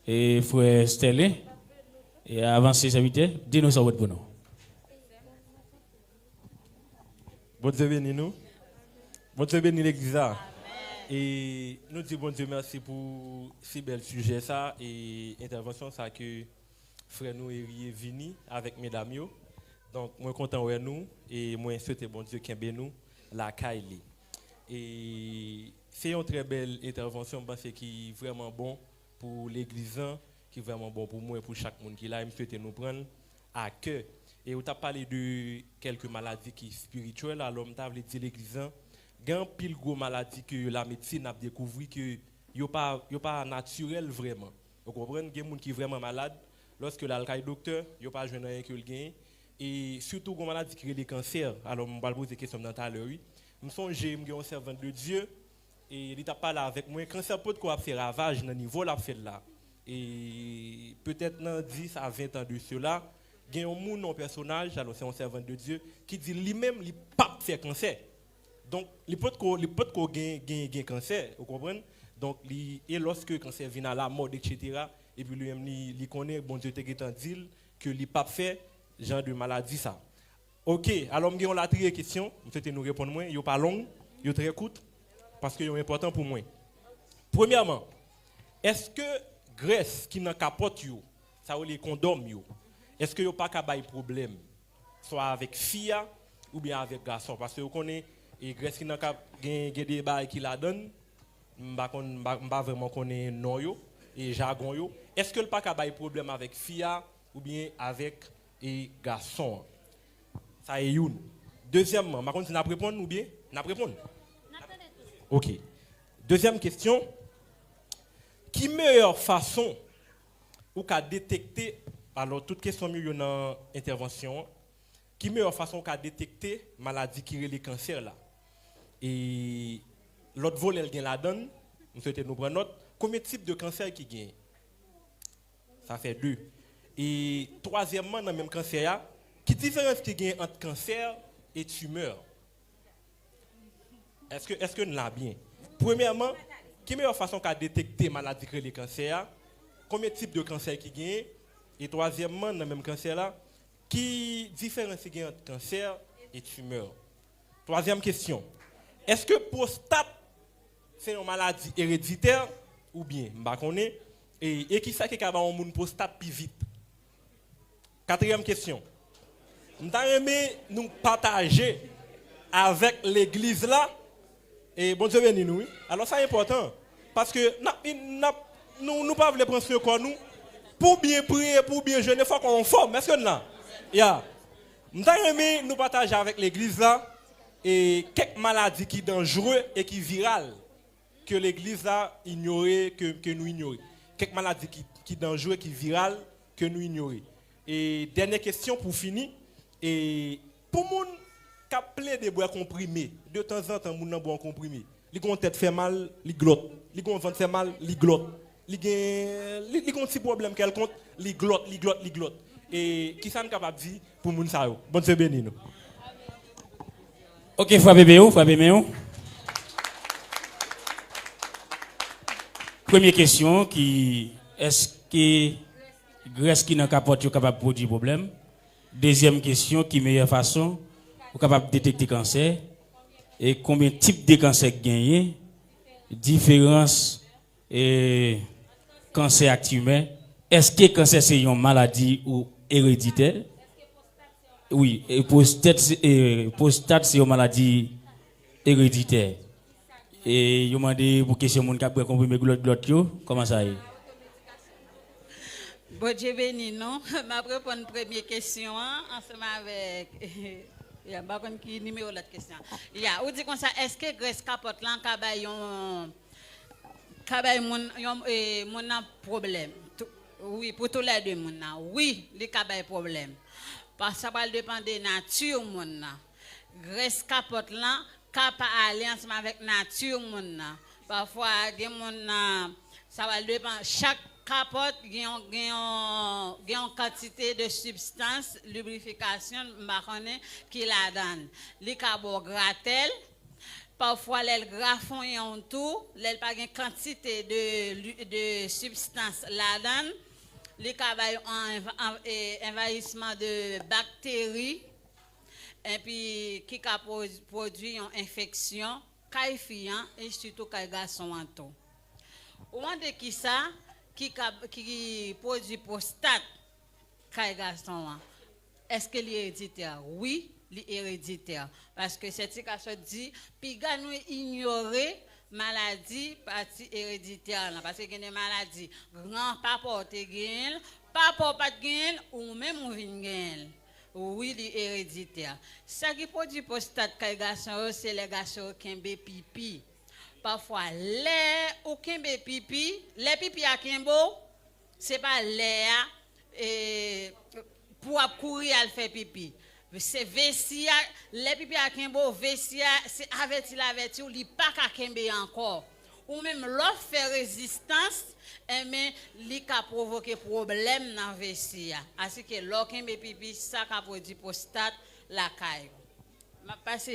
e frè Sterlin, e avanse sèvitè, di nou sa w pot pou nou. Bondye beni nou. Bondye beni legliz la. E nou di Bondye mèsi pou si bèl sijè sa e entèvansyon sa ke frè nou Erie vini avèk medam yo. Donk mwen kontan wè nou e mwen swete Bondye kenbe nou lakay li. E se yon trè bèl entèvansyon m panse ki vrèman bon pou legliz lan, ki vrèman bon pou mwen, pou chak moun ki la, e m swete nou pran l a kè. E ou t ap pale de kèlke maladi ki espirityèl, alò m ta vle di legliz lan, gen anpil gwo maladi ke lamedsin ap dekouvri ke yo pa, yo pa natirèl vrèman. Ou konprann? Gen moun ki vrèman malad, lòske l al kay doktè, yo pa jwenn anyen ke l genyen. E sitou gon maladi ki rele kansè, alò m pral poze kesyon m nan talè wi. M sonje m gen yon sèvant de Dye, e li t ap pale avèk mwen, kansè potko ap fè ravaj nan nivo l ap fè l la. E petèt nan dis a ven tan de sela, Gen yon moun, yon pèsonaj, alò se yon sèvant de Dye, ki di li menm li p ap fè kansè. Donk, li potko, li potko gen, gen, gen kansè, ou konprann? Donk, li, e lòske kansè vin a lamòd, etsetera, epi li menm li, li konnen Bondye te gentan di l ke li p ap fè jan de maladi sa. Oke, alò m gen yon latriye kesyon, m swete nou reponn mwen, yo pa long, yo trè kout, paske yo enpòtan pou mwen. Premyèman, èske grès ki nan kapòt yo, sa yo rele kondòm yo, èske yo pa ka bay pwoblèm, swa avèk fi a oubyen avèk gason? Paske yo konnen, e grès ki nan kap, gen, gen de bagay ki ladan l, m pa konn, m pa, m pa vrèman konnen non yo, e jagon yo. Èske l pa ka bay pwoblèm avèk fi a oubyen avèk, e gason an? Sa e youn. Dezyèmman, m pa konn si n ap reponn oubyen n ap reponn. Oke. Dezyèm kesyon, ki meyè fason ou ka detekte, alò, tout kesyon m yo, yo nan entèvansyon an, ki meyè fason ou ka detekte maladi ki rele kansè la? E lòt volè l gen ladan l, m swete nou pran nòt, konbyen tip de kansè ki gen? Sa fè de. E twazyèmman, nan menm kansè a, ki diferans ki gen ant kansè e timè? Èske, èske n la byen? Premyèman, ki meyè fason w ka detekte maladi k rele kansè a? Konbyen tip de kansè ki genyen? E twazyèmman, nan menm kansè la, ki diferans ki gen ant kansè e timè? Twazyèm kesyon, èske pwostat se yon maladi ereditè oubyen, m pa konnen, e, e kisa ki ka ba yon moun pwostat pi vit? Katriyèm kesyon. M ta renmen nou pataje avèk legliz la. E Bondye beni nou, wi. Alò, sa enpòtan. Paske n ap, n ap, nou, nou pa vle pran swen kò nou. Pou byen priye, pou byen jene, fòk ou anfòm. Èske n la? Ya. M ta renmen nou pataje avèk legliz la, e, kèk maladi ki danjre e ki viral ke legliz la inyore, ke, ke nou inyore. Kèk maladi ki, ki danjre, ki viral, ke nou inyore. E dènye kesyon pou fini, e pou moun k ap plede bwè konprime, de tanzantan moun nan bwè yon konprime, li gen yon tèt fè mal, li glòt. Li gen yon vant fè mal, li glòt. Li gen, li, li gen yon ti pwoblèm kèlkonk, li glòt, li glòt, li glòt. E kisa n kapab di pou moun sa yo? Bondye beni nou. Ok, frape men w, frape men w. Premye kesyon ki, èske grès ki nan kapòt yo kapab pwodui pwoblèm? Dezyèm kesyon, ki meyè fason ou kapab detekte kansè? E konbyen tip de kansè k genyen? Diferans e kansè ak timè? Èske kansè se yon maladi ou ereditè? Wi, e pwostat se, e pwostat se yon maladi ereditè. E yo mande pou kesyon moun k ap bwè konprime glòt glòt yo, kòman sa ye? Bondye beni nou. M ap reponn premye kesyon an ansanm avèk, ya, m pa konn ki nimewo lòt kesyon an. Ya, ou di konsa, èske grès kapòt lan ka bay yon, ka bay moun, yon, e, moun nan pwoblèm? Tou-, wi, pou toulède moun nan. Wi, li ka bay pwoblèm. Paske sa pral depann de nati moun nan. Grès kapòt lan ka pa ale ansanm avèk nati moun nan. Pafwa, gen moun nan, sa pral depann, chak kapòt gen yon, gen yon, gen yon kantite de sibstans, librifikasyon, m pa konnen, ki ladan l. Li ka ba w gratèl, pafwa lè l grafonyen w tou, lè l pa gen kantite de, li-, de sibstans ladan l, li ka bay yon env-, env-, e, envayisman de bakteri, epi ki ka pwo-, pwodui yon enfeksyon kay fi an e sitou kay gason an tou. Ou mande kisa ki ka, ki pwodui pwostat kay gason an? Èske li ereditè? Wi, li ereditè. Paske sètifika sot di, piga nou inyore maladi pati ereditè lan. Paske gen de maladi, gran papa w te genyen l, papa w pa t genyen l, ou menm ou vin genyen l. Wi, li ereditè. Sa ki pwodui pwostat kay gason yo, se lè gason yo kenbe pipi. Pafwa, lè ou kenbe pipi, lè pipi a kenbe w, se pa lè a, e, pou w ap kouri al fè pipi. Se vesi a, lè pipi a kenbe w, vesi a, se avèti l avèti w, li pa ka kenbe ankò. Ou menm, lè w fè rezistans, enben, li ka pwovoke pwoblèm nan vesi a. Asike lè w kenbe pipi, sa ka pwodui pwostat lakay ou. M ap pase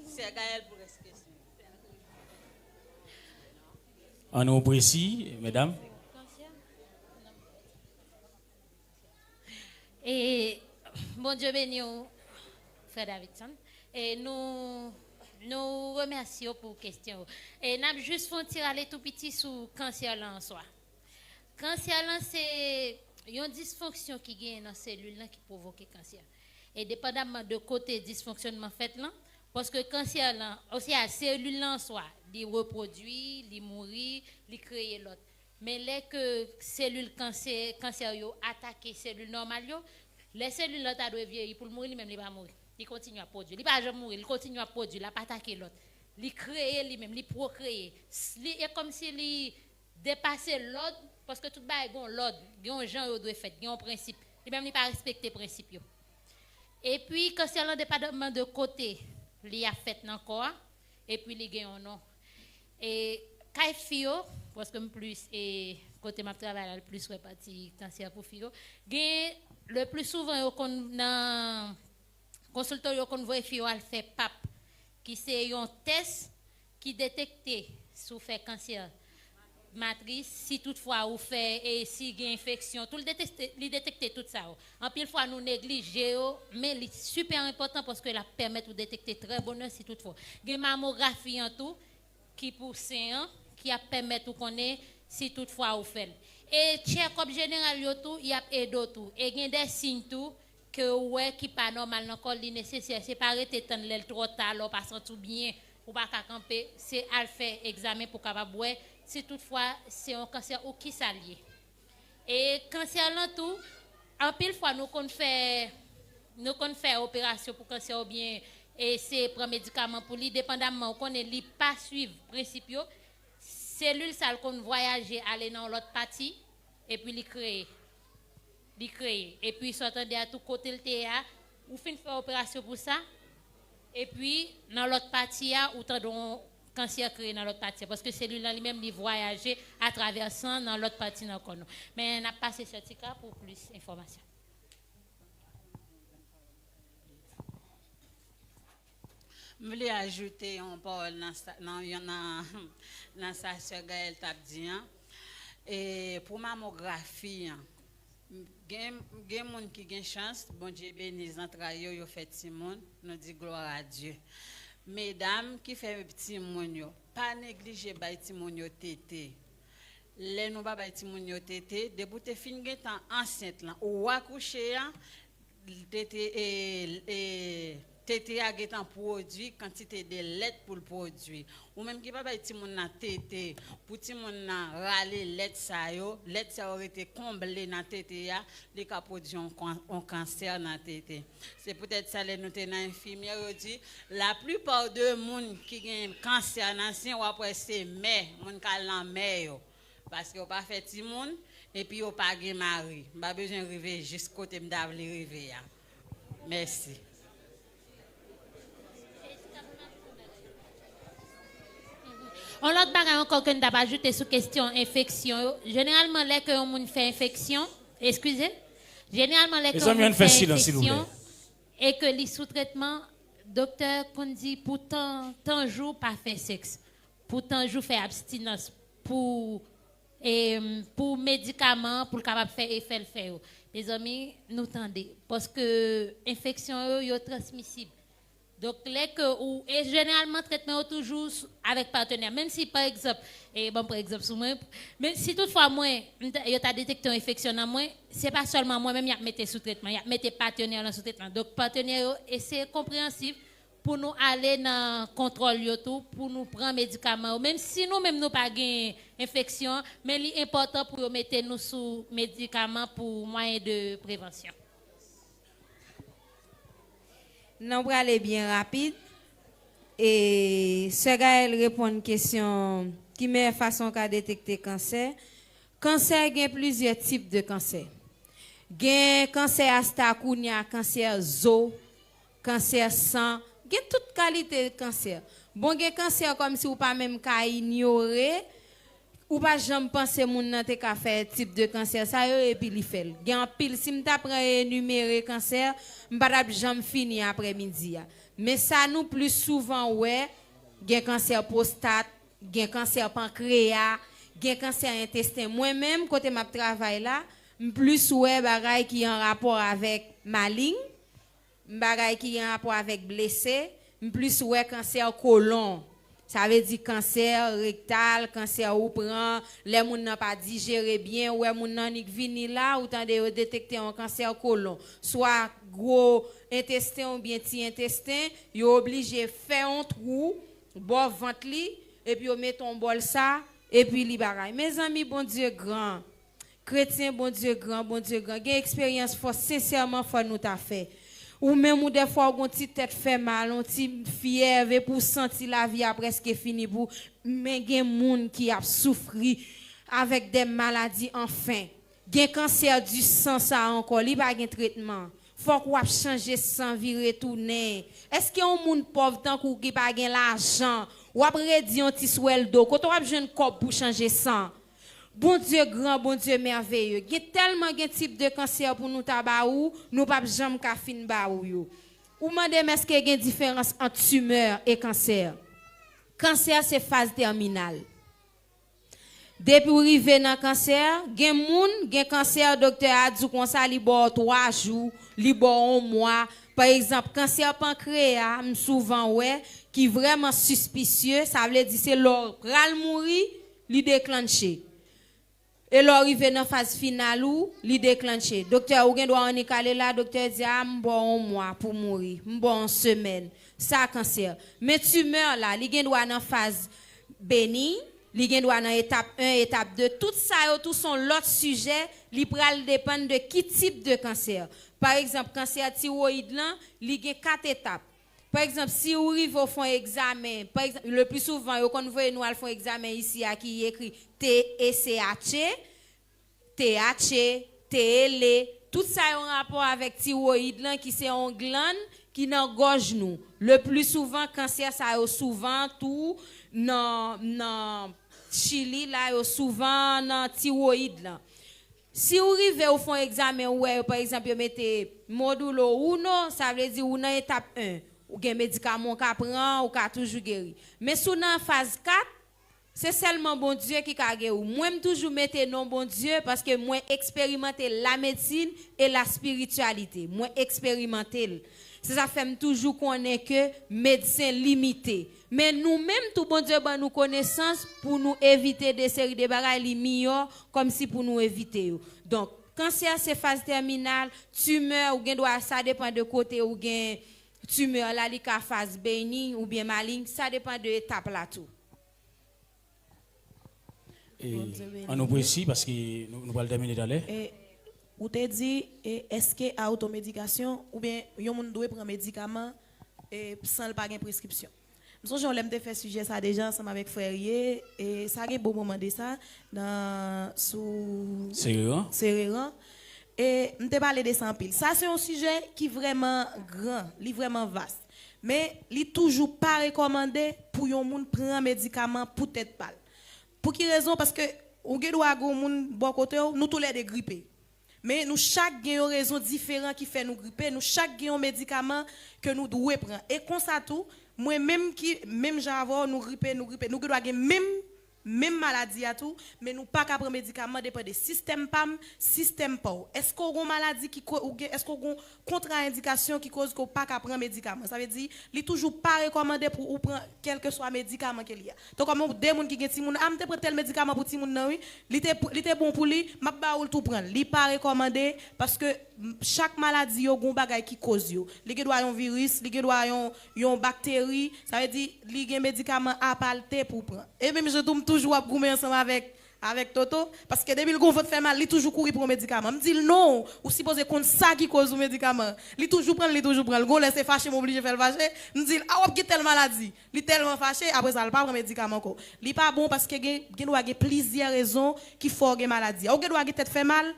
Sè Gaël pou rès kesyon. An nou presi, medam. E Bondye beni w, frè Davidson. E nou, nou remèsye w pou kesyon w. E n ap jis fè yon ti rale tou piti sou kansè lan an swa. Kansè lan se yon disfonksyon ki genyen nan selil lan ki pwovoke kansè. E depandamman de kote disfonksyonman fèt lan, paske kansè lan, oswa selil lan an swa, li repwodui, li mouri, li kreye lòt. Men lè ke selil kansè, kansè yo atake selil nòmal yo, lè selil lan ta dwe vyeyi pou l mouri, li menm li pa mouri. Li kontinye ap pwodui. Li pa janm mouri, li kontinye ap pwodui, l ap atake lòt. Li kreye li menm, li pwokreye. S- Li, e kòmsi li depase lòd, paske tout bagay gen yon lòd, gen yon jan yo dwe fèt, gen yon prensip. Li menm li pa respekte prensip yo. Epi kansè lan depandamman de kote li ap fèt nan kò a, epi li gen yon non. E kay fi yo, paske m plis, e kote m ap travay la, l plis wè pati kansè pou fi yo. Gen, le pli souvan yo konn nan konsilto yo konn voye fi yo al fè pap, ki se yon tès ki detekte si w fè kansè matris, si toutfwa ou fè, e si gen enfeksyon, tou li detekte, li detekte tout sa yo. Anpil fwa nou neglije yo, men li sipè enpòtan paske l ap pèmèt ou detekte trè bonè si toutfwa. Gen mamografi an tou ki pou sen an, ki ap pèmèt ou konnen si toutfwa ou fè l. E tchèkòp jeneral yo tou, y ap ede w tou. E gen de siy tou ke ou wè ki pa nòmal nan kò l, li nesesè. Se pa rete tann lè l twò ta, lè w pa santi w byen, ou pa ka kanpe, se al fè egzamen pou w kapab wè si toutfwa se yon kansè ou kisa l ye. E kansè lan tou, anpil fwa nou konn fè, nou konn fè operasyon pou kansè oubyen eseye pran medikaman pou li, depandamman ou konnen li pa swiv prensip yo, selil sa l konn vwayaje ale nan yon lòt pati, epi li kreye. Li kreye. Epi sa w tande a tou kote l te ye a, ou fin fè operasyon pou sa, epi nan lòt pati a, ou tande yon kansè kreye nan lòt pati a. Paske selil lan li menm, li vwayaje atravè san nan lòt pati nan kò nou. Men n ap pase Sè Tika pou plis enfòmasyon. M vle ajoute yon pawòl nan sa, nan, yon, nan, nan sa Sè Gaël t ap di an. E pou mamografi an, gen, gen moun ki gen chans, Bondye beni zantray yo, yo fè timoun, nou di glwa a Dye. Medam ki fè timoun yo, pa neglije bay timoun yo tete. Lè nou pa bay timoun yo tete, depi w te fin gentan ansent lan, ou akouche a, tete, e, e, tete a gentan pwodui kantite de lèt pou l pwodui. Ou menm ki pa bay timoun nan tete, pou timoun nan rale lèt sa yo, lèt sa yo rete konble nan tete a, li ka pwodui yon, yon kansè nan tete. Se poutèt sa, lè nou te nan enfimyè, yo di, laplipa de moun ki gen kansè nan sen, w ap wè se mè, moun k al nan mè yo. Paske yo pa fè timoun, epi yo pa gen mari. M pa bezwen rive jis kote m ta vle rive a. Mèsi. Yon lòt bagay ankò ke n t ap ajoute sou kesyon enfeksyon yo. Jeneralman, lè ke yon moun fè enfeksyon, eskize, jeneralman, lè ke yon moun fè enfeksyon e ke li sou tretman, doktè konn di pou tan, tan jou pa fè sèks, pou tan jou fè abstinans, pou e, pou medikaman an, pou l kapab fè efè l fè yo. Mezanmi, nou tande. Paske enfeksyon yo, yo transmisib. Donk, lè ke ou, e jeneralman, tretman yo toujou avèk patnè. Menm si, pa egzanp, e ban m pran egzanp sou mwen, men si toutfwa mwen, yo ta detekte yon enfeksyon nan mwen, se pa sèlman mwen menm y ap mete sou tretman, y ap mete patnè lan sou tretman. Donk, patnè yo, e se konpreyansib, pou nou ale nan kontwòl yo tou, pou nou pran medikaman yo. Menm si nou menm nou pa gen enfeksyon, men li enpòtan pou yo mete nou sou medikaman pou mwayen de prevansyon. Nan prale byen rapid, e Sè Gaël reponn kesyon ki meyè fason w ka detekte kansè. Kansè gen plizyè tip de kansè. Gen kansè asta kounya, kansè zo, kansè san, gen tout kalite kansè. Bon, gen kansè kòmsi ou pa menm ka inyore, ou pa janm panse moun nan te ka fè tip de kansè sa yo epi li fè l. Gen anpil, si m ta pran enimere kansè, m pa t ap janm fini aprèmidi a. Men sa nou plis souvan wè, gen kansè pwostat, gen kansè pankreya, gen kansè entesten. Mwen menm, kote m ap travay la, m plis wè bagay ki an rapò avèk maling, m bagay ki gen rapò avèk blese, m plis wè kansè kolon. Sa vle di kansè rektal, kansè ou pran, lè moun nan pa dijere byen, ou wè moun nan nik vini la, ou tande yo detekte yon kansè kolon. Swa gwo entesten oubyen ti entesten, yo oblije fè yon twou bò vant li, epi yo mete yon bòl sa, epi li bagay. Mezanmi, Bondye gran. Kretyen, Bondye gran, Bondye gran. Gen eksperyans fò, sensèman, fò nou ta fè. Ou menm, ou dèfwa, ou gon ti tèt fè mal, yon ti fyèv, epi ou santi lavi a prèske fini pou ou. Men gen moun ki ap soufri avèk de maladi anfen. Gen kansè di san sa ankò, li pa gen tretman. Fòk w ap chanje san vire tounen. Èske yon moun pòv tankou w ki pa gen lajan, w ap redi yon ti swèl do, kote w ap jwenn kòb pou chanje san? Bondye gran, Bondye mèveye. Gen tèlman gen tip de kansè pou nou ta ba ou, nou p ap janm ka fin ba ou yo. Ou mande m èske gen diferans ant timè e kansè. Kansè se faz tèminal. Depi w rive nan kansè, gen moun, gen kansè, doktè a di w konsa, li ba w twa jou, li ba w yon mwa. Pa egzanp, kansè pankreya, m souvan wè, ki vrèman sispisye, sa vle di se lè w pral mouri, li deklanche. E lè w rive nan faz final ou, li deklanche. Doktè, ou gen dwa annik ale la, doktè di, a, m ba w yon mwa pou mouri, m ba w yon semèn. Sa kansè. Men timè la, li gen dwa nan faz beniy, li gen dwa nan etap en, etap de. Tout sa yo tou se yon lòt sijè, li pral depann de ki tip de kansè. Pa egzanp, kansè tiwoyid lan, li gen kat etap. Pa egzanp, si ou rive ou fè yon egzamen, pa egzanp, le pli souvan, yo konn voye nou al fè yon egzamen isi a ki ekri T E C H, T H, T L, tout sa yo an rapò avèk tiwoyid lan ki se yon glann ki nan gòj nou. Le pli souvan, kansè sa yo souvan tou nan, nan Chili la, yo souvan nan tiwoyid lan. Si ou rive ou fè yon egzamen, ou wè, pa egzanp, yo mete módulo uno, sa vle di ou nan etap en. Ou gen medikaman ou ka pran, ou ka toujou geri. Men si w nan faz kat, se sèlman Bondye ki ka geri w. Mwen, m toujou mete non Bondye paske mwen eksperimante lamedsin e laspirityalite. Mwen eksperimante l. Se sa fè m toujou konnen ke medsen limite. Men nou menm tou, Bondye ban nou konesans pou nou evite de seri de bagay, li miyò kòmsi pou nou evite yo. Donk, kansè se faz tèminal, timè, ou gen dwa, sa depann de kote ou gen timè la, li ka faz beniy oubyen malign, sa depann de etap la tou. E, an nou presi, paske nou, nou pral tèmine talè. E, ou te di, e, èske a otomedikasyon, oubyen yon moun dwe pran medikaman e, san l pa gen preskripsyon? M sonje yon lè m te fè sijè sa deja ansanm avèk frè Rie, e, sa gen bon moman de sa, nan, sou Sereran. Sereran. E, m te pale de sa anpil. Sa se yon sijè ki vrèman gran, li vrèman vas. Men, li toujou pa rekòmande pou yon moun pran medikaman pou tèt pa l. Pou ki rezon? Paske ou gen dwa gen yon moun bò kote w, nou toulède gripe. Men nou chak gen yon rezon diferan ki fè nou gripe, nou chak gen yon medikaman ke nou dwe pran. E konsa tou, mwen menm ki, menm jan avè w, nou gripe, nou gripe, nou gen dwa gen menm, menm maladi a tou, men nou pa ka pran medikaman, depann de sistèm pa m, sistèm pa w. Èske w gen yon maladi ki ko, ou gen, èske w gen yon kontraendikasyon ki koz ke w pa ka pran medikaman? Sa vle di, li toujou pa rekòmande pou ou pran kèlkeswa medikaman ke li a. Tankou kòm de moun ki gen timoun, a, m te pran tèl medikaman pou timoun nan, wi. Li te, li te bon pou li, m ap ba ou l tou pran l. Li pa rekòmande, paske chak maladi yo gen yon bagay ki koz yo. Li gen dwa yon viris, li gen dwa yon, yon bakteri, sa vle di, li gen medikaman apa l te pou pran. E menm jan tou, m toujou ap goumen ansanm avèk, avèk Toto, paske depi l gen yon vant fè mal, li toujou kouri pran yon medikaman. M di l, non, ou sipoze konn sa ki koz yon medikaman. Li toujou pran l, li toujou pran l. Gon lè se fache m oblije fè l fache. M di l, a, w ap gen tèl maladi. Li tèlman fache, apre sa, l pa pran medikaman ankò. Li pa bon paske gen, gen dwa gen plizyè rezon ki fè w gen maladi a. Ou gen dwa gen tèt fè mal,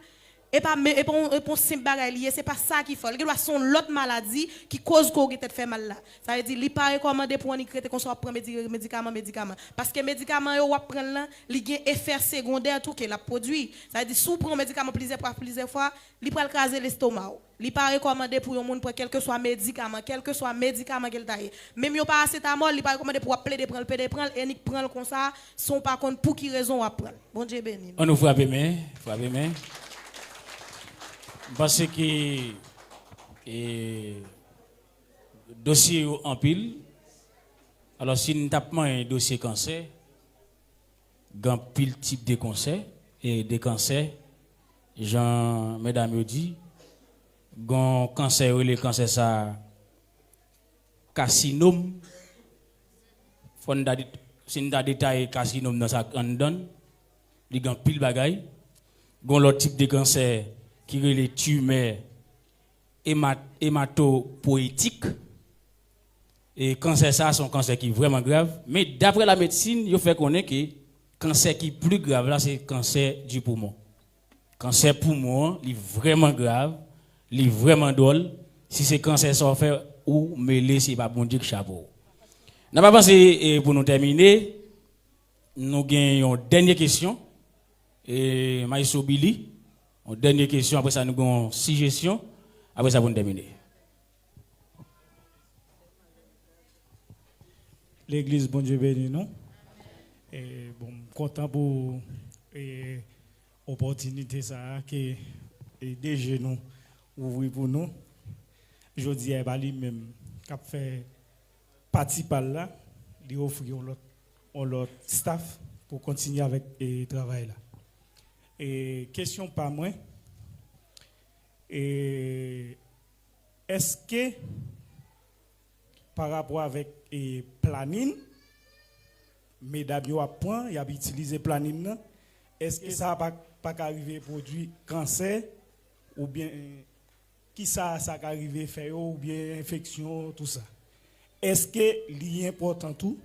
E pa, e pa, yon- e pa yon senp bagay li ye, se pa sa ki fè w. Li gendwa se yon lòt maladi ki koz ke w gen tèt fè mal la. Sa vle di, li pa rekòmande pou w annik rete konsa w ap pran medi- medikaman, medikaman. Paske medikaman yo w ap pran l lan, li gen efè segondè tou ke l ap pwodui. Sa vle di, si w pran yon medikaman plizyè fwa, plizyè fwa, li pral kraze lestoma w. Li pa rekòmande pou yon moun pran kèlkeswa medikaman, kèlkeswa medikaman ke l ta ye. Menm yon parasetamòl, li pa rekòmande pou w ap plede pran l, plede pran l, e nik pran l konsa, san w pa konn pou ki rezon w ap pran l. Bondye beni nou. Ann nou frape men, frape men. M panse ke, e, dosye yo anpil. Alò, si n t ap manyen dosye kansè, gen anpil tip de kansè, e de kansè, jan medam yo di, gen yon kansè yo rele kansè sa kasinòm. Fò n ta det- si n ta detaye kasinòm nan sa k anndan l, li gen anpil bagay. Gen yon lòt tip de kansè ki rele timè emat- ematopoyetik. E kansè sa a se yon kansè ki vrèman grav, men daprè lamedsin, yo fè konnen ke kansè ki pli grav la se kansè di poumon. Kansè poumon an, li vrèman grav, li vrèman dwòl. Si se kansè sa w fè, ou mele, se pa Bondye k chapo w. N ap avanse, e, pou nou tèmine. Nou gen yon dènye kesyon. E, Maestro Billy, yon dènye kesyon, apre sa nou gen yon sijesyon, apre sa pou nou tèmine. Legliz, Bondye beni nou. E, bon, m kontan pou, e, opòtinite sa a ke, e, D G nou ouvri pou nou. Jodi a, e pa li menm k ap fè pati pa l la, li ofri yon lòt, yon lòt staff pou kontinye avèk, e, travay la. E kesyon pa mwen, e, èske pa rapò avèk, e, planin, medam yo ap pran, y ap itilize planin nan, èske sa pa, pa ka rive pwodui kansè oubyen, e, kisa sa ka rive fè yo, oubyen enfeksyon, tou sa? Èske li enpòtan tou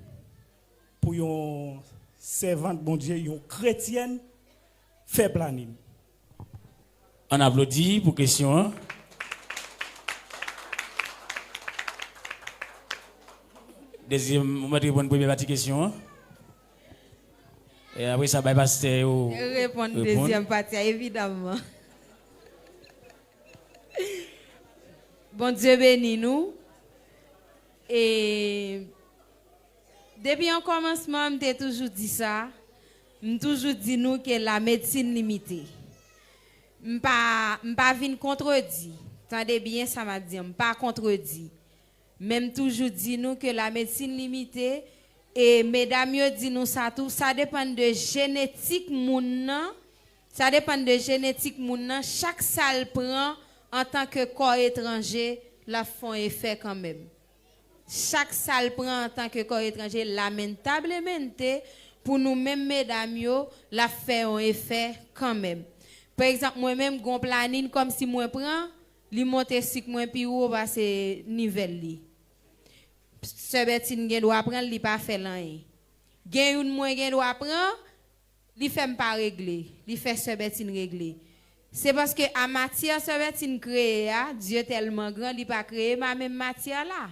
pou yon sèvant Bondye, yon kretyèn, fè planin? Ann aplodi pou kesyon an. Dezyèm, ou mèt reponn premye pati kesyon an. E apre sa, bay pastè yo reponn dezyèm pati a, evidamman. Bondye beni nou. E depi an kòmansman, m te toujou di sa. M toujou di nou ke lamedsin limite. M pa, m pa vin kontredi. Tande byen sa m ap di an, m pa kontredi. Men m toujou di nou ke lamedsin limite, e medam yo di nou sa tou, sa depann de jenetik moun nan, sa depann de jenetik moun nan, chak sa l pran antanke kò etranje, l ap fè yon efè kanmenm. Chak sa l pran antanke kò etranje, lamentablemente, pou nou menm medam yo, l ap fè yon efè kanmenm. Pa egzanp, mwen menm, gon planin kòmsi mwen pran, li monte sik mwen pi wo pase nivèl li. Sè Bètin gen dwa pran l, li pa fè l anyen. Gen youn mwen gen dwa pran, li fè m pa regle, li fè Sè Bètin regle. Se paske a matyè Sè Bètin kreye a, Dye tèlman gran, li pa kreye m a menm matyè la.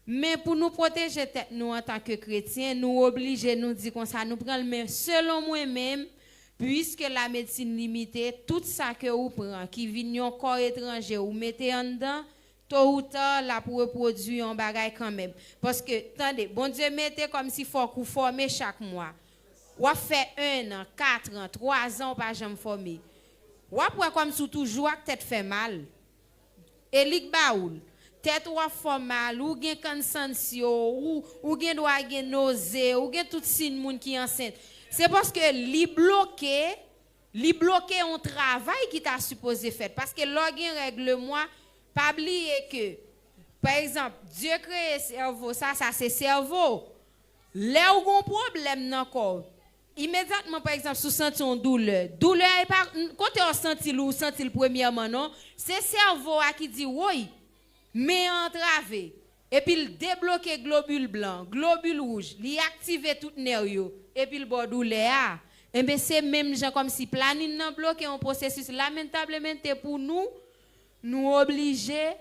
Men pou nou pwoteje tèt nou antanke kretyen, nou oblije nou di konsa, nou pran l, men selon mwen menm, piske lamedsin limite, tout sa ke ou pran ki vin yon kò etranje ou mete anndan, to ou ta, l ap repwodui yon bagay kanmenm. Paske, tande, Bondye mete kòmsi fòk ou fòme chak mwa. W ap fè en an, kat an, twa zan, ou pa janm fòme. W ap wè kòmsi w toujou ak tèt fè mal. E li k ba ou l. Tèt ou ap fè w mal, ou gen kansansyo, ou, ou gen dwa gen noze, ou gen tout siy moun ki ansent. Se paske li bloke, li bloke yon travay ki ta sipoze fèt. Paske lè w gen règ lemwa, pa bliye ke, pa egzanp, Dye kreye sèvo sa, sa se sèvo. Lè w gen yon pwoblèm nan kò w, imedyatman, pa egzanp, si w santi yon doulè, doulè a e pa n- kote w santi l, ou santi l premyèman, non. Se sèvo a ki di, woy, men an antrave. Epi l debloke globil blan, globil wouj, li aktive tout nè yo, epi l ba w doulè a. Enben, se menm jan kòmsi planin nan bloke yon pwosesis, lamentablemente pou nou, nou oblije,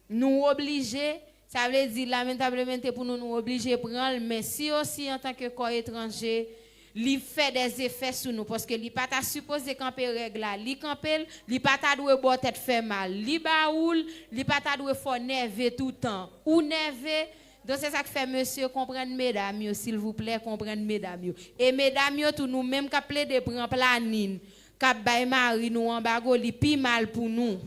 nou oblije, sa vle di lamentablemente pou nou, nou oblije pran l, men si osi antanke kò etranje, li fè dèzefè sou nou, paske li pa ta sipoze kanpe règ la, li kanpe l, li pa ta dwe ba w tèt fè mal, li ba ou l, li pa ta dwe fè w nève toutan, ou nève, Donk, se sa k fè, mesye, konprann medam yo, silvouplè, konprann medam yo. E medam yo tou, nou menm k ap plede pran planin, k ap bay mari nou anbago, li pi mal pou nou.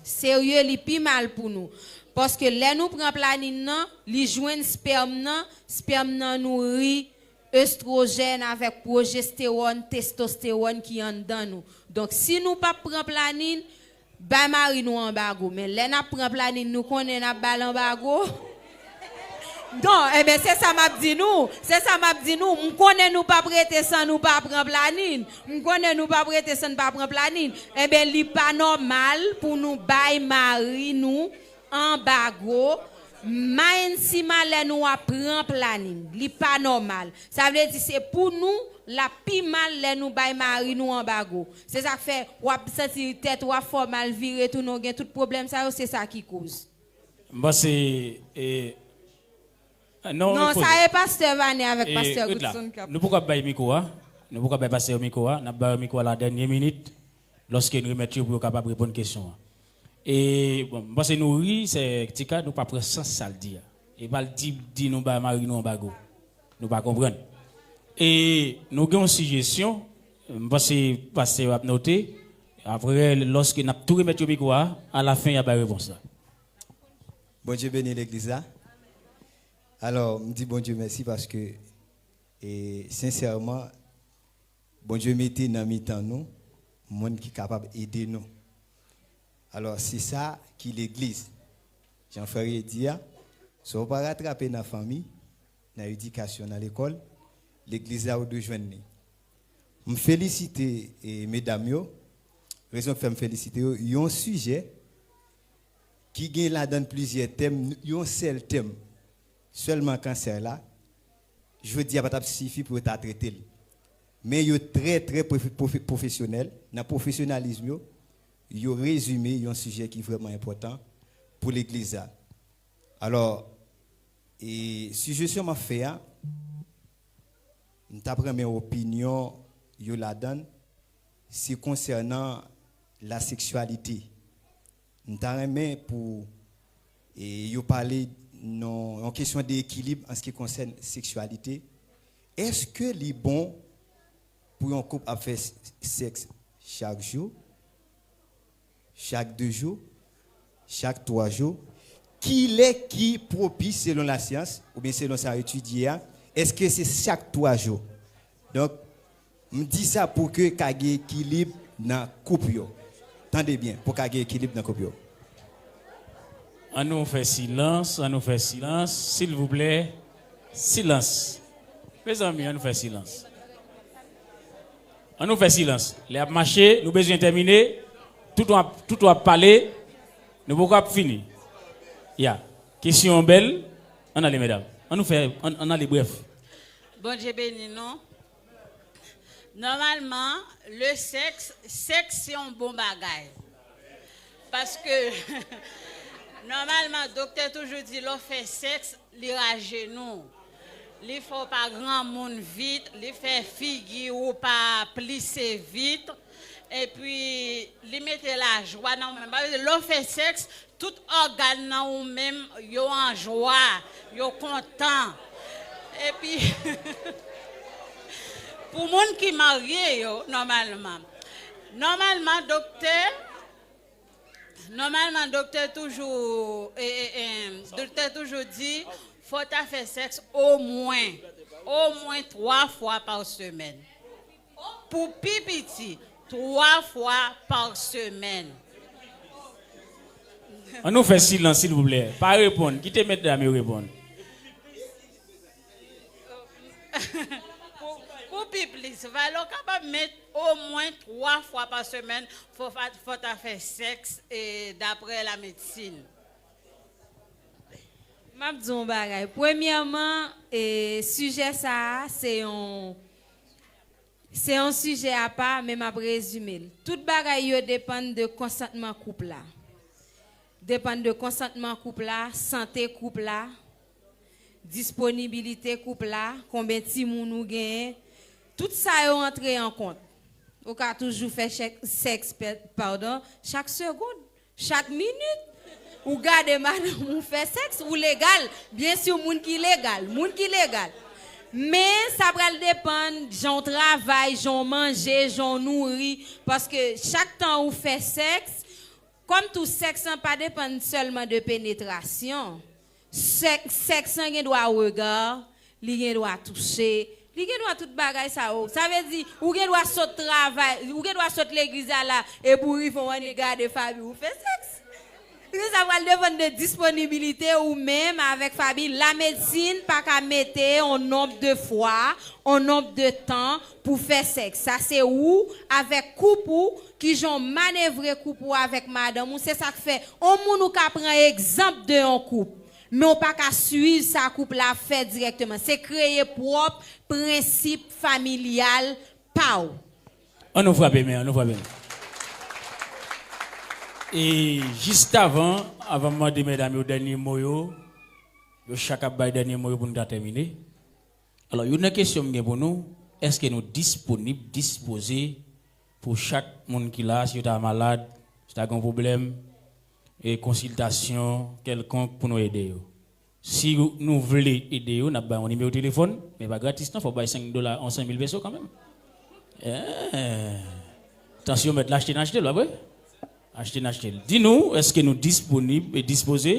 Serye, li pi mal pou nou. Paske lè nou pran planin nan, li jwenn spèm nan, spèm nan nouri estwojèn avèk pwojestewòn, testostewòn ki anndan nou. Donk, si nou p ap pran planin, bay mari nou anbago. Men lè n ap pran planin, nou konnen n ap ba l anbago. Non, enben, se sa m ap di nou. Se sa m ap di nou. M konnen nou p ap rete san nou pa pran planin. M konnen nou p ap rete san n pa pran planin. Enben, li pa nòmal pou nou bay mari nou anbago, menm si malè nou ap pran planin. Li pa nòmal. Sa vle di se pou nou, l ap pi mal lè nou bay mari nou anbago. Se sa k fè w ap santi tèt ou ap fè w mal vire tounen, w gen tout pwoblèm sa yo, se sa ki koz. M panse, e, non, non, sa e pastè Vane avèk pastè Goodson k ap. Nou poko ap bay mikwo a. Nou poko ap bay pastè yo mikwo a. N ap ba yo mikwo a la dènye minit. Lòske n remèt yo pou yo kapab reponn kesyon an. E, bon, m panse nou ri, sè Tika, nou pa pran sans sa l di a. E pa l di, di nou bay mari nou anbago. Nou pa konprann. E nou gen yon sijesyon, m panse pastè yo ap note. Apre, lòske n ap tou remèt yo mikwo a, alafen y a bay repons la. Bondye beni legliz la. Alò, m di Bondye mèsi paske, e, sensèman, Bondye mete nan mitan nou moun ki kapab ede nou. Alò, se sa ki legliz. Jan frè yo di a, sa w pa ratrape nan fanmi, nan edikasyon, nan lekòl, legliz la ou dwe jwenn li. M felisite, e, medam yo. Rezon k fè m felisite yo, yon sijè ki gen ladan l plizyè tèm, yon sèl tèm, sèlman kansè la, jodi a pa t ap sifi pou yo ta trete l. Men yo trè, trè pwofe-, pwofe-, pwofesyonèl. Nan pwofesyonalizm yo, yo rezime yon sijè ki vrèman enpòtan pou legliz la. Alò, e sijesyon m ap fè a, m t ap renmen opinyon yo ladan l, se konsènan laseksyalite. M ta renmen pou, e, yo pale nan yon kesyon de ekilib an se ki konsèn seksyalite. Èske li bon pou yon koup ap fè s-, sèks chak jou, chak de jou, chak twa jou? Kilè ki pwopis selon lasyans oubyen selon sa yo etidye a? Èske se chak twa jou? Donk, m di sa pou ke ka gen ekilib nan koup yo. Tande byen, pou ka gen ekilib nan koup yo. An nou fè silans, an nou fè silans, silvouplè, silans. Mezanmi, an nou fè silans. An nou fè silans. Lè ap mache, nou bezwen tèmine. Tout w ap, tout w ap pale, nou poko ap fini. Ya. Kesyon an bèl. Ann ale, medam. An nou fè, ann, ann ale brèf. Bondye beni nou. Nòmalman, le sèks, sèks se yon bon bagay. Paske, nòmalman, doktè toujou di lè w fè sèks, li rajenou. Li fè w pa granmoun vit, li fè figi w pa plise vit. Epi, li mete lajwa nan ou menm. Lè w fè sèks, tout ògàn nan ou menm, yo an jwa, yo kontan. Epi, pou moun ki marye yo, nòmalman, nòmalman, doktè, nòmalman, doktè toujou, e, e, e, doktè toujou di, fò w ta fè sèks omwen, omwen twa fwa pa semèn. Pou pi piti, twa fwa pa semèn. An nou fè silans, silvouplè. Pa reponn. Kite medam yo reponn. Pou, pou pi plis, valè w kapab met omwen twa fwa pa semèn, fò, fò w ta fè sèks, e, daprè lamedsin. M ap di yon bagay. Premyèman, e, sijè sa a, se yon, Se yon sijè apa, men m ap rezime l. Tout bagay yo depann de konsantman koup la. Depann de konsantman koup la, sante koup la, disponibilite koup la, konben timoun ou genyen. Tout sa yo antre an kont. Ou ka toujou fè chèk, sèks, pè- padon, chak segonn, chak minit. Ou gade madanm ou fè sèks, ou legal. Byen si moun ki legal, moun ki legal. Men sa pral depann jan w travay, jan w manje, jan w nouri. Paske chak tan ou fè sèks, kòm tou sèks lan pa depann sèlman de penetrasyon. Sèk- Sèks lan gen dwa rega, li gen dwa touche, li gen dwa tout bagay sa yo. Sa vle di, ou gen dwa sot travay, ou gen dwa sot legliz la la, epi w rive w annik gade Faby ou fè sèks. Sa pral depann de disponibilite ou menm avèk Faby. Lamedsin pa ka mete yon nonb de fwa, yon nonb de tan pou fè sèks. Sa se ou avèk koup ou, ki jan w manevre koup ou avèk madanm ou. Se sa k fè yon moun ou ka pran egzanp de yon koup. Men w pa ka swiv sa koup la ap fè dirèkteman. Se kreye pwòp prensip familyal pa w. An nou frape men, an nou frape men. E jis avan, avan m mande medam yo dènye mo yo, yo chak ap bay dènye mo yo pou nou ta tèmine. Alò, youn nan kesyon m gen pou nou, èske nou disponib, dispoze pou chak moun ki la, si yo ta malad, si ta gen yon pwoblèm, e konsiltasyon kèlkonk pou nou ede yo? Si nou vle ede yo, n ap bay yon nimewo telefòn, men pa gratis non, fò w bay senk dola, yon senk mil peso kanmenm. Eh, tansyon mèt la, achte n achte l, pa vre? Achte n achte l. Di nou, èske nou disponib e dispoze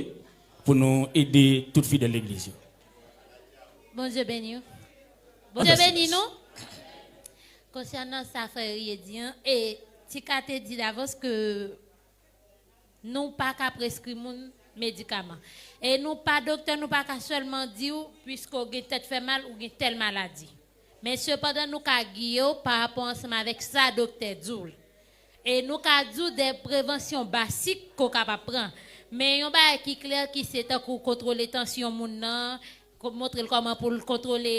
pou nou ede tout fidèl legliz yo? Bondye beni w. Bondye beni nou. Konsènan sa frè Rie di an, e Tika te di davans ke nou pa ka preskri moun medikaman. E nou pa doktè, nou pa ka sèlman di w, piske w gen tèt fè mal, ou gen tèl maladi. Men sepandan, nou ka giye w pa rapò ansanm avèk sa doktè di w. E nou ka di w de prevansyon basik ke w kapab pran. Men yon bagay ki klè, ki se tankou kontwole tansyon moun nan, ko- montre l kòman pou l kontwole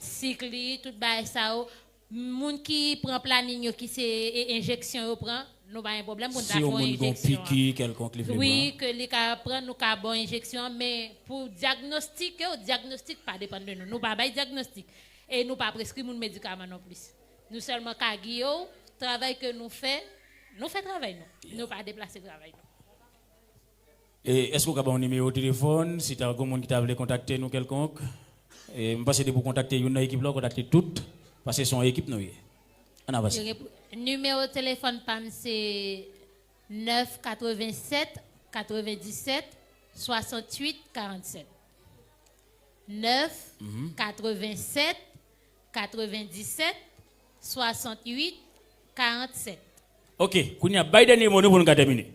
sik li, tout bagay sa yo. Moun ki pran planin yo, ki se e, enjeksyon yo pran, nou pa gen pwoblèm pou n ta fè yon enjeksyon. Si yon moun gen yon piki kèlkonk li vle pran. Wi, ke li ka pran, nou ka ba w enjeksyon an, men pou dyagnostike w, dyagnostik pa depann de nou. Nou pa bay dyagnostik. E nou pa preskri moun medikaman non plis. Nou sèlman ka giye w, travay ke nou fè, nou fè travay nou. Nou pa deplase travay nou. E èske w ka ban yon nimewo telefòn, si ta gen moun ki ta vle kontakte nou kèlkonk? E m panse depi w kontakte youn nan ekip la, w kontakte tout, paske se yon ekip nou ye. Ann avanse. Yo gen pou- Nimewo telefòn pa m se nèf katrevennsèt katrevenndisèt swasantuit karannsèt. Nèf katrevennsèt katrevenndisèt swasantuit karannsèt. Ok, kounye a, bay dènye mo nou pou nou ka tèmine.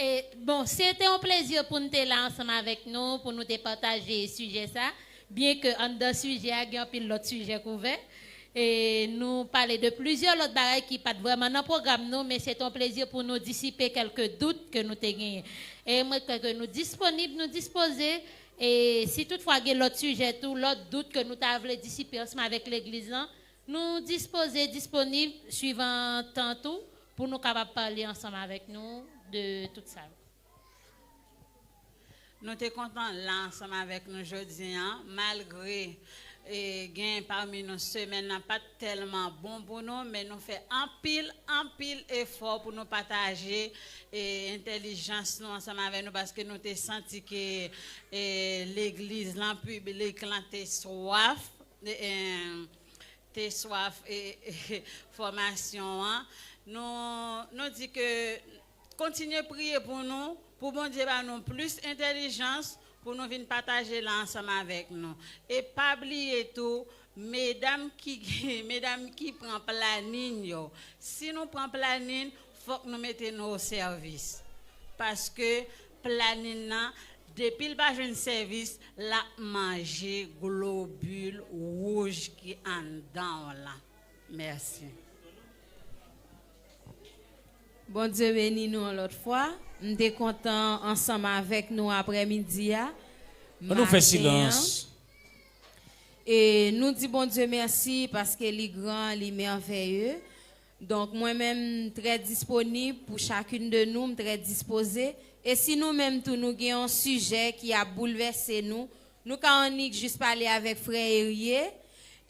E, bon, se te yon plezi pou n te la ansanm avèk nou, pou nou te pataje sijè sa. Byen ke anndan sijè a, gen anpil lòt sijè kouvè. E nou pale de plizyè lòt bagay ki pa t vrèman nan pwogram nou, men se te yon plezi pou nou disipe kèlke dout ke nou te genyen. E mwen kwè ke nou disponib, nou dispoze. E si toutfwa gen lòt sijè tou, lòt dout ke nou ta vle disipe ansanm avèk legliz lan, nou dispoze, disponib, swivan tan tou, pou nou kapab pale ansanm avèk nou de tout sa yo. Nou te kontan la ansanm avèk nou jodi a, malgre, e, gen pami nou semèn nan pa t tèlman bon pou nou, men nou fè anpil, anpil efò pou nou pataje, e, entèlijans nou ansanm avèk nou, paske nou te santi ke, e, legliz lan, piblik lan te swaf, e, e, te swaf, e, e, fòmasyon an. Nou, nou di ke kontinye priye pou nou, pou Bondye ba nou plis entèlijans, pou nou vin pataje la ansanm avèk nou. E pa bliye tou, medam ki, medam ki pran planin yo, si nou pran planin, fòk nou mete nou o sèvis. Paske planin nan, depi l pa jwenn sèvis, l ap manje globil wouj ki anndan w lan. Mèsi. Bondye beni nou yon lòt fwa. M te kontan ansanm avèk nou aprèmidi a. An nou fè silans. Maten an. E nou di Bondye mèsi paske li gran, li mèvèye. Donk, mwen menm, m trè disponib pou chacune de nou, m trè dispoze. E si nou menm tou, nou gen yon sijè ki ap boulvèse nou, nou ka annik jis pale avèk frè Erie,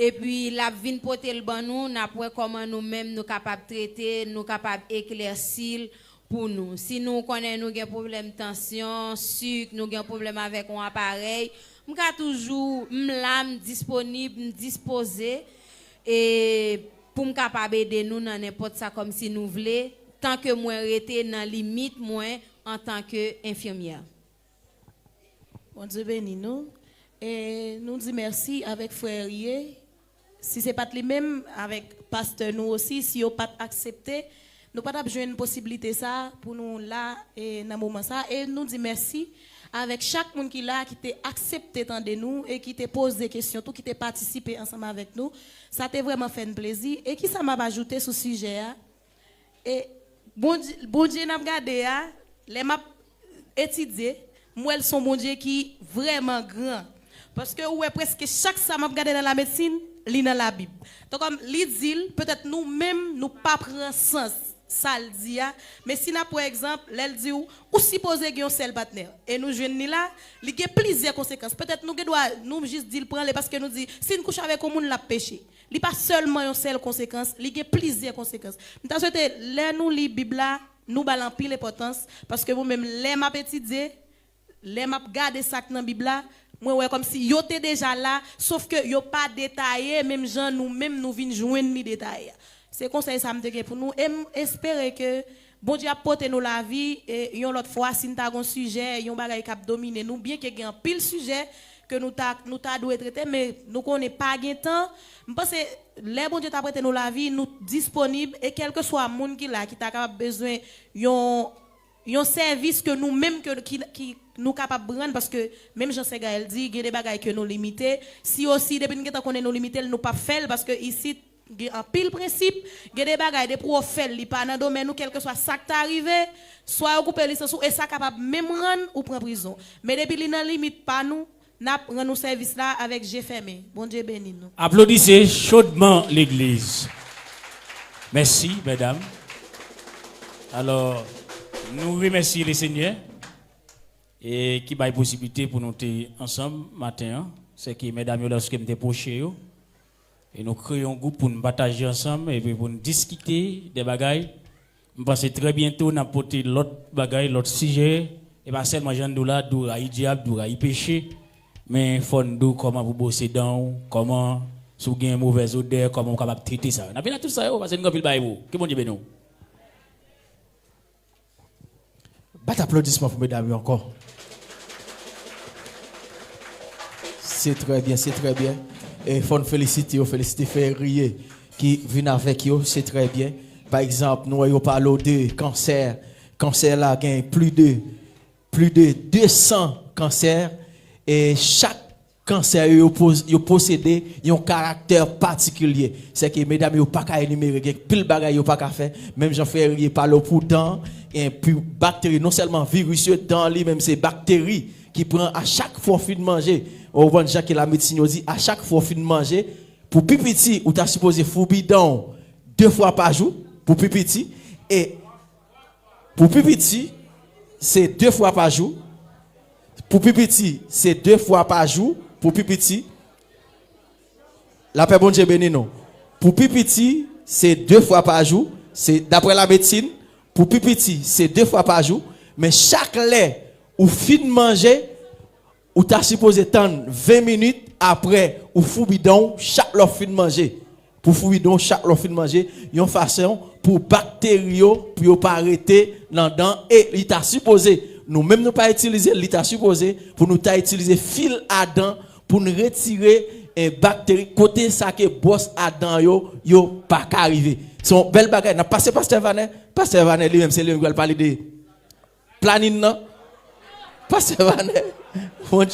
epi l ap vin pote l ban nou, n ap wè kòman nou menm nou kapab trete, nou kapab eklèsi l pou nou. Si nou konnen nou gen pwoblèm tansyon, sik, nou gen pwoblèm avèk yon aparèy, m ka toujou, m la, m disponib, m dispoze, e pou m kapab ede nou nan nenpòt sa kòmsi nou vle, tan ke mwen rete nan limit mwen antanke enfimyè. Bondye beni nou. E nou di mèsi avèk frè Rie. Si se pa t li menm, avèk pastè nou osi, si yo pa t aksepte, nou pa t ap jwenn posiblite sa a pou nou la, e, nan moman sa a. E nou di mèsi avèk chak moun ki la, ki te aksepte tande nou e ki te poze kesyon tou, ki te patisipe ansanm avèk nou. Sa te vrèman fè n plezi. E kisa m ap ajoute sou sijè a? E Bondye, Bondye n ap gade a, lè m ap etidye, m wè l se yon Bondye ki vrèman gran. Paske ou wè prèske chak sa m ap gade nan lamedsin, li nan Labib. Tan kòm li di l, petèt nou menm, nou pa pran sans sa l di a. Men si n ap pran egzanp, lè l di w, ou sipoze gen yon sèl patnè. E nou jwenn li la, li gen plizyè konsekans. Petèt nou gen dwa, nou jis di l pran li paske nou di, si n kouche avèk yon moun, l ap peche. Li pa sèlman yon sèl konsekans, li gen plizyè konsekans. M ta swete, lè nou li Bib la, nou ba l anpil enpòtans, paske mwen menm, lè m ap etidye, lè m ap gade sa k nan Bib la, mwen wè kòmsi yo te deja la, sof ke yo pa detaye menm jan nou menm nou vin jwenn li detaye a. Se konsèy sa m te gen pou nou, e m espere ke Bondye ap pote nou lavi, e yon lòt fwa, si n ta gon sijè, yon bagay k ap domine nou, byenke gen anpil sijè ke nou ta, nou ta dwe trete, men nou konnen pa gen tan. M panse, lè Bondye ta prete nou lavi, nou disponib, e kèlkeswa moun ki la, ki ta kapab bezwen yon, yon sèvis ke nou menm ke, ki, ki nou kapab rann, paske menm jan sè Gaël di, gen de bagay ke nou limite. Si osi, depi n gentan konnen nou limite l, nou p ap fè l, paske isit, gen anpil prensip, gen de bagay, depi w fè l, li pa nan domèn ou, kèlkeswa sa k ta rive, swa yo koupe lisans ou, e sa kapab menm rann ou pran prizon. Men depi li nan limit pa nou, n ap rann ou sèvis la avèk je fèmen. Bondye beni nou. Aplodisez chaudement l'église. Mèsi, medam. Alò, nou remèsye Lesenyè, e ki bay posiblite pou nou te ansanm maten an. Sèke medam yo, lòske m te pwoche yo, e nou kreye yon gwoup pou n pataje ansanm, epi pou n diskite de bagay. M panse trè byento n ap pote lòt bagay, lòt sijè. E pa sèlman jan n di w la, di w rayi dyab, di w rayi peche. Men fò n di w kòman pou bwose dan w, kòman si w gen movèz odè, kòman w kapab trete sa yo. N ap vin ak tout sa yo, paske n gen anpil bagay pou ou. Ke Bondye beni w. Bat aplodisman pou medam yo ankò. Se trè byen, se trè byen. E fò n felisite yo, felisite Ferrier ki vin avèk yo, se trè byen. Pa egzanp, nou wè yo pale w de kansè. Kansè la gen plis de, plis de de san kansè. E chak kansè yo, yo poz-, yo posede yon karaktè patikilye. Sèke medam yo pa ka enimere, gen pil bagay yo pa ka fè. Menm jan Ferrier pale w pou dan, gen pi bakteri, non sèlman viris yo, dan li menm se bakteri ki pran a chak fwa w fin manje. Ou konprann jan ke lamedsin yo di, a chak fwa w fin manje, pou pi piti, ou ta sipoze foubi dan w de fwa pa jou, pou pi piti, e pou pi piti, se de fwa pa jou. Pou pi piti, se de fwa pa jou. Pou pi piti, lapè Bondye beni nou. Pou pi piti, se de fwa pa jou. Se daprè lamedsin, pou pi piti, se de fwa pa jou. Men chak lè ou fin manje, ou ta sipoze tann ven minit apre ou foubi dan w chak lè w fin manje. Pou foubi dan w chak lè w fin manje, yon fason pou bakteri yo, pou yo pa rete nan dan, e li ta sipoze, nou menm nou pa itilize l, li ta sipoze pou nou ta itilize fil a dan pou n retire, e, bakteri kote sa ke bwòs a dan yo, yo pa ka rive. Se yon bèl bagay. N ap pase pastè Vanè. Pastè Vanè li menm, se li menm ki pral pale de planin nan. Pastè Vanè, Bondye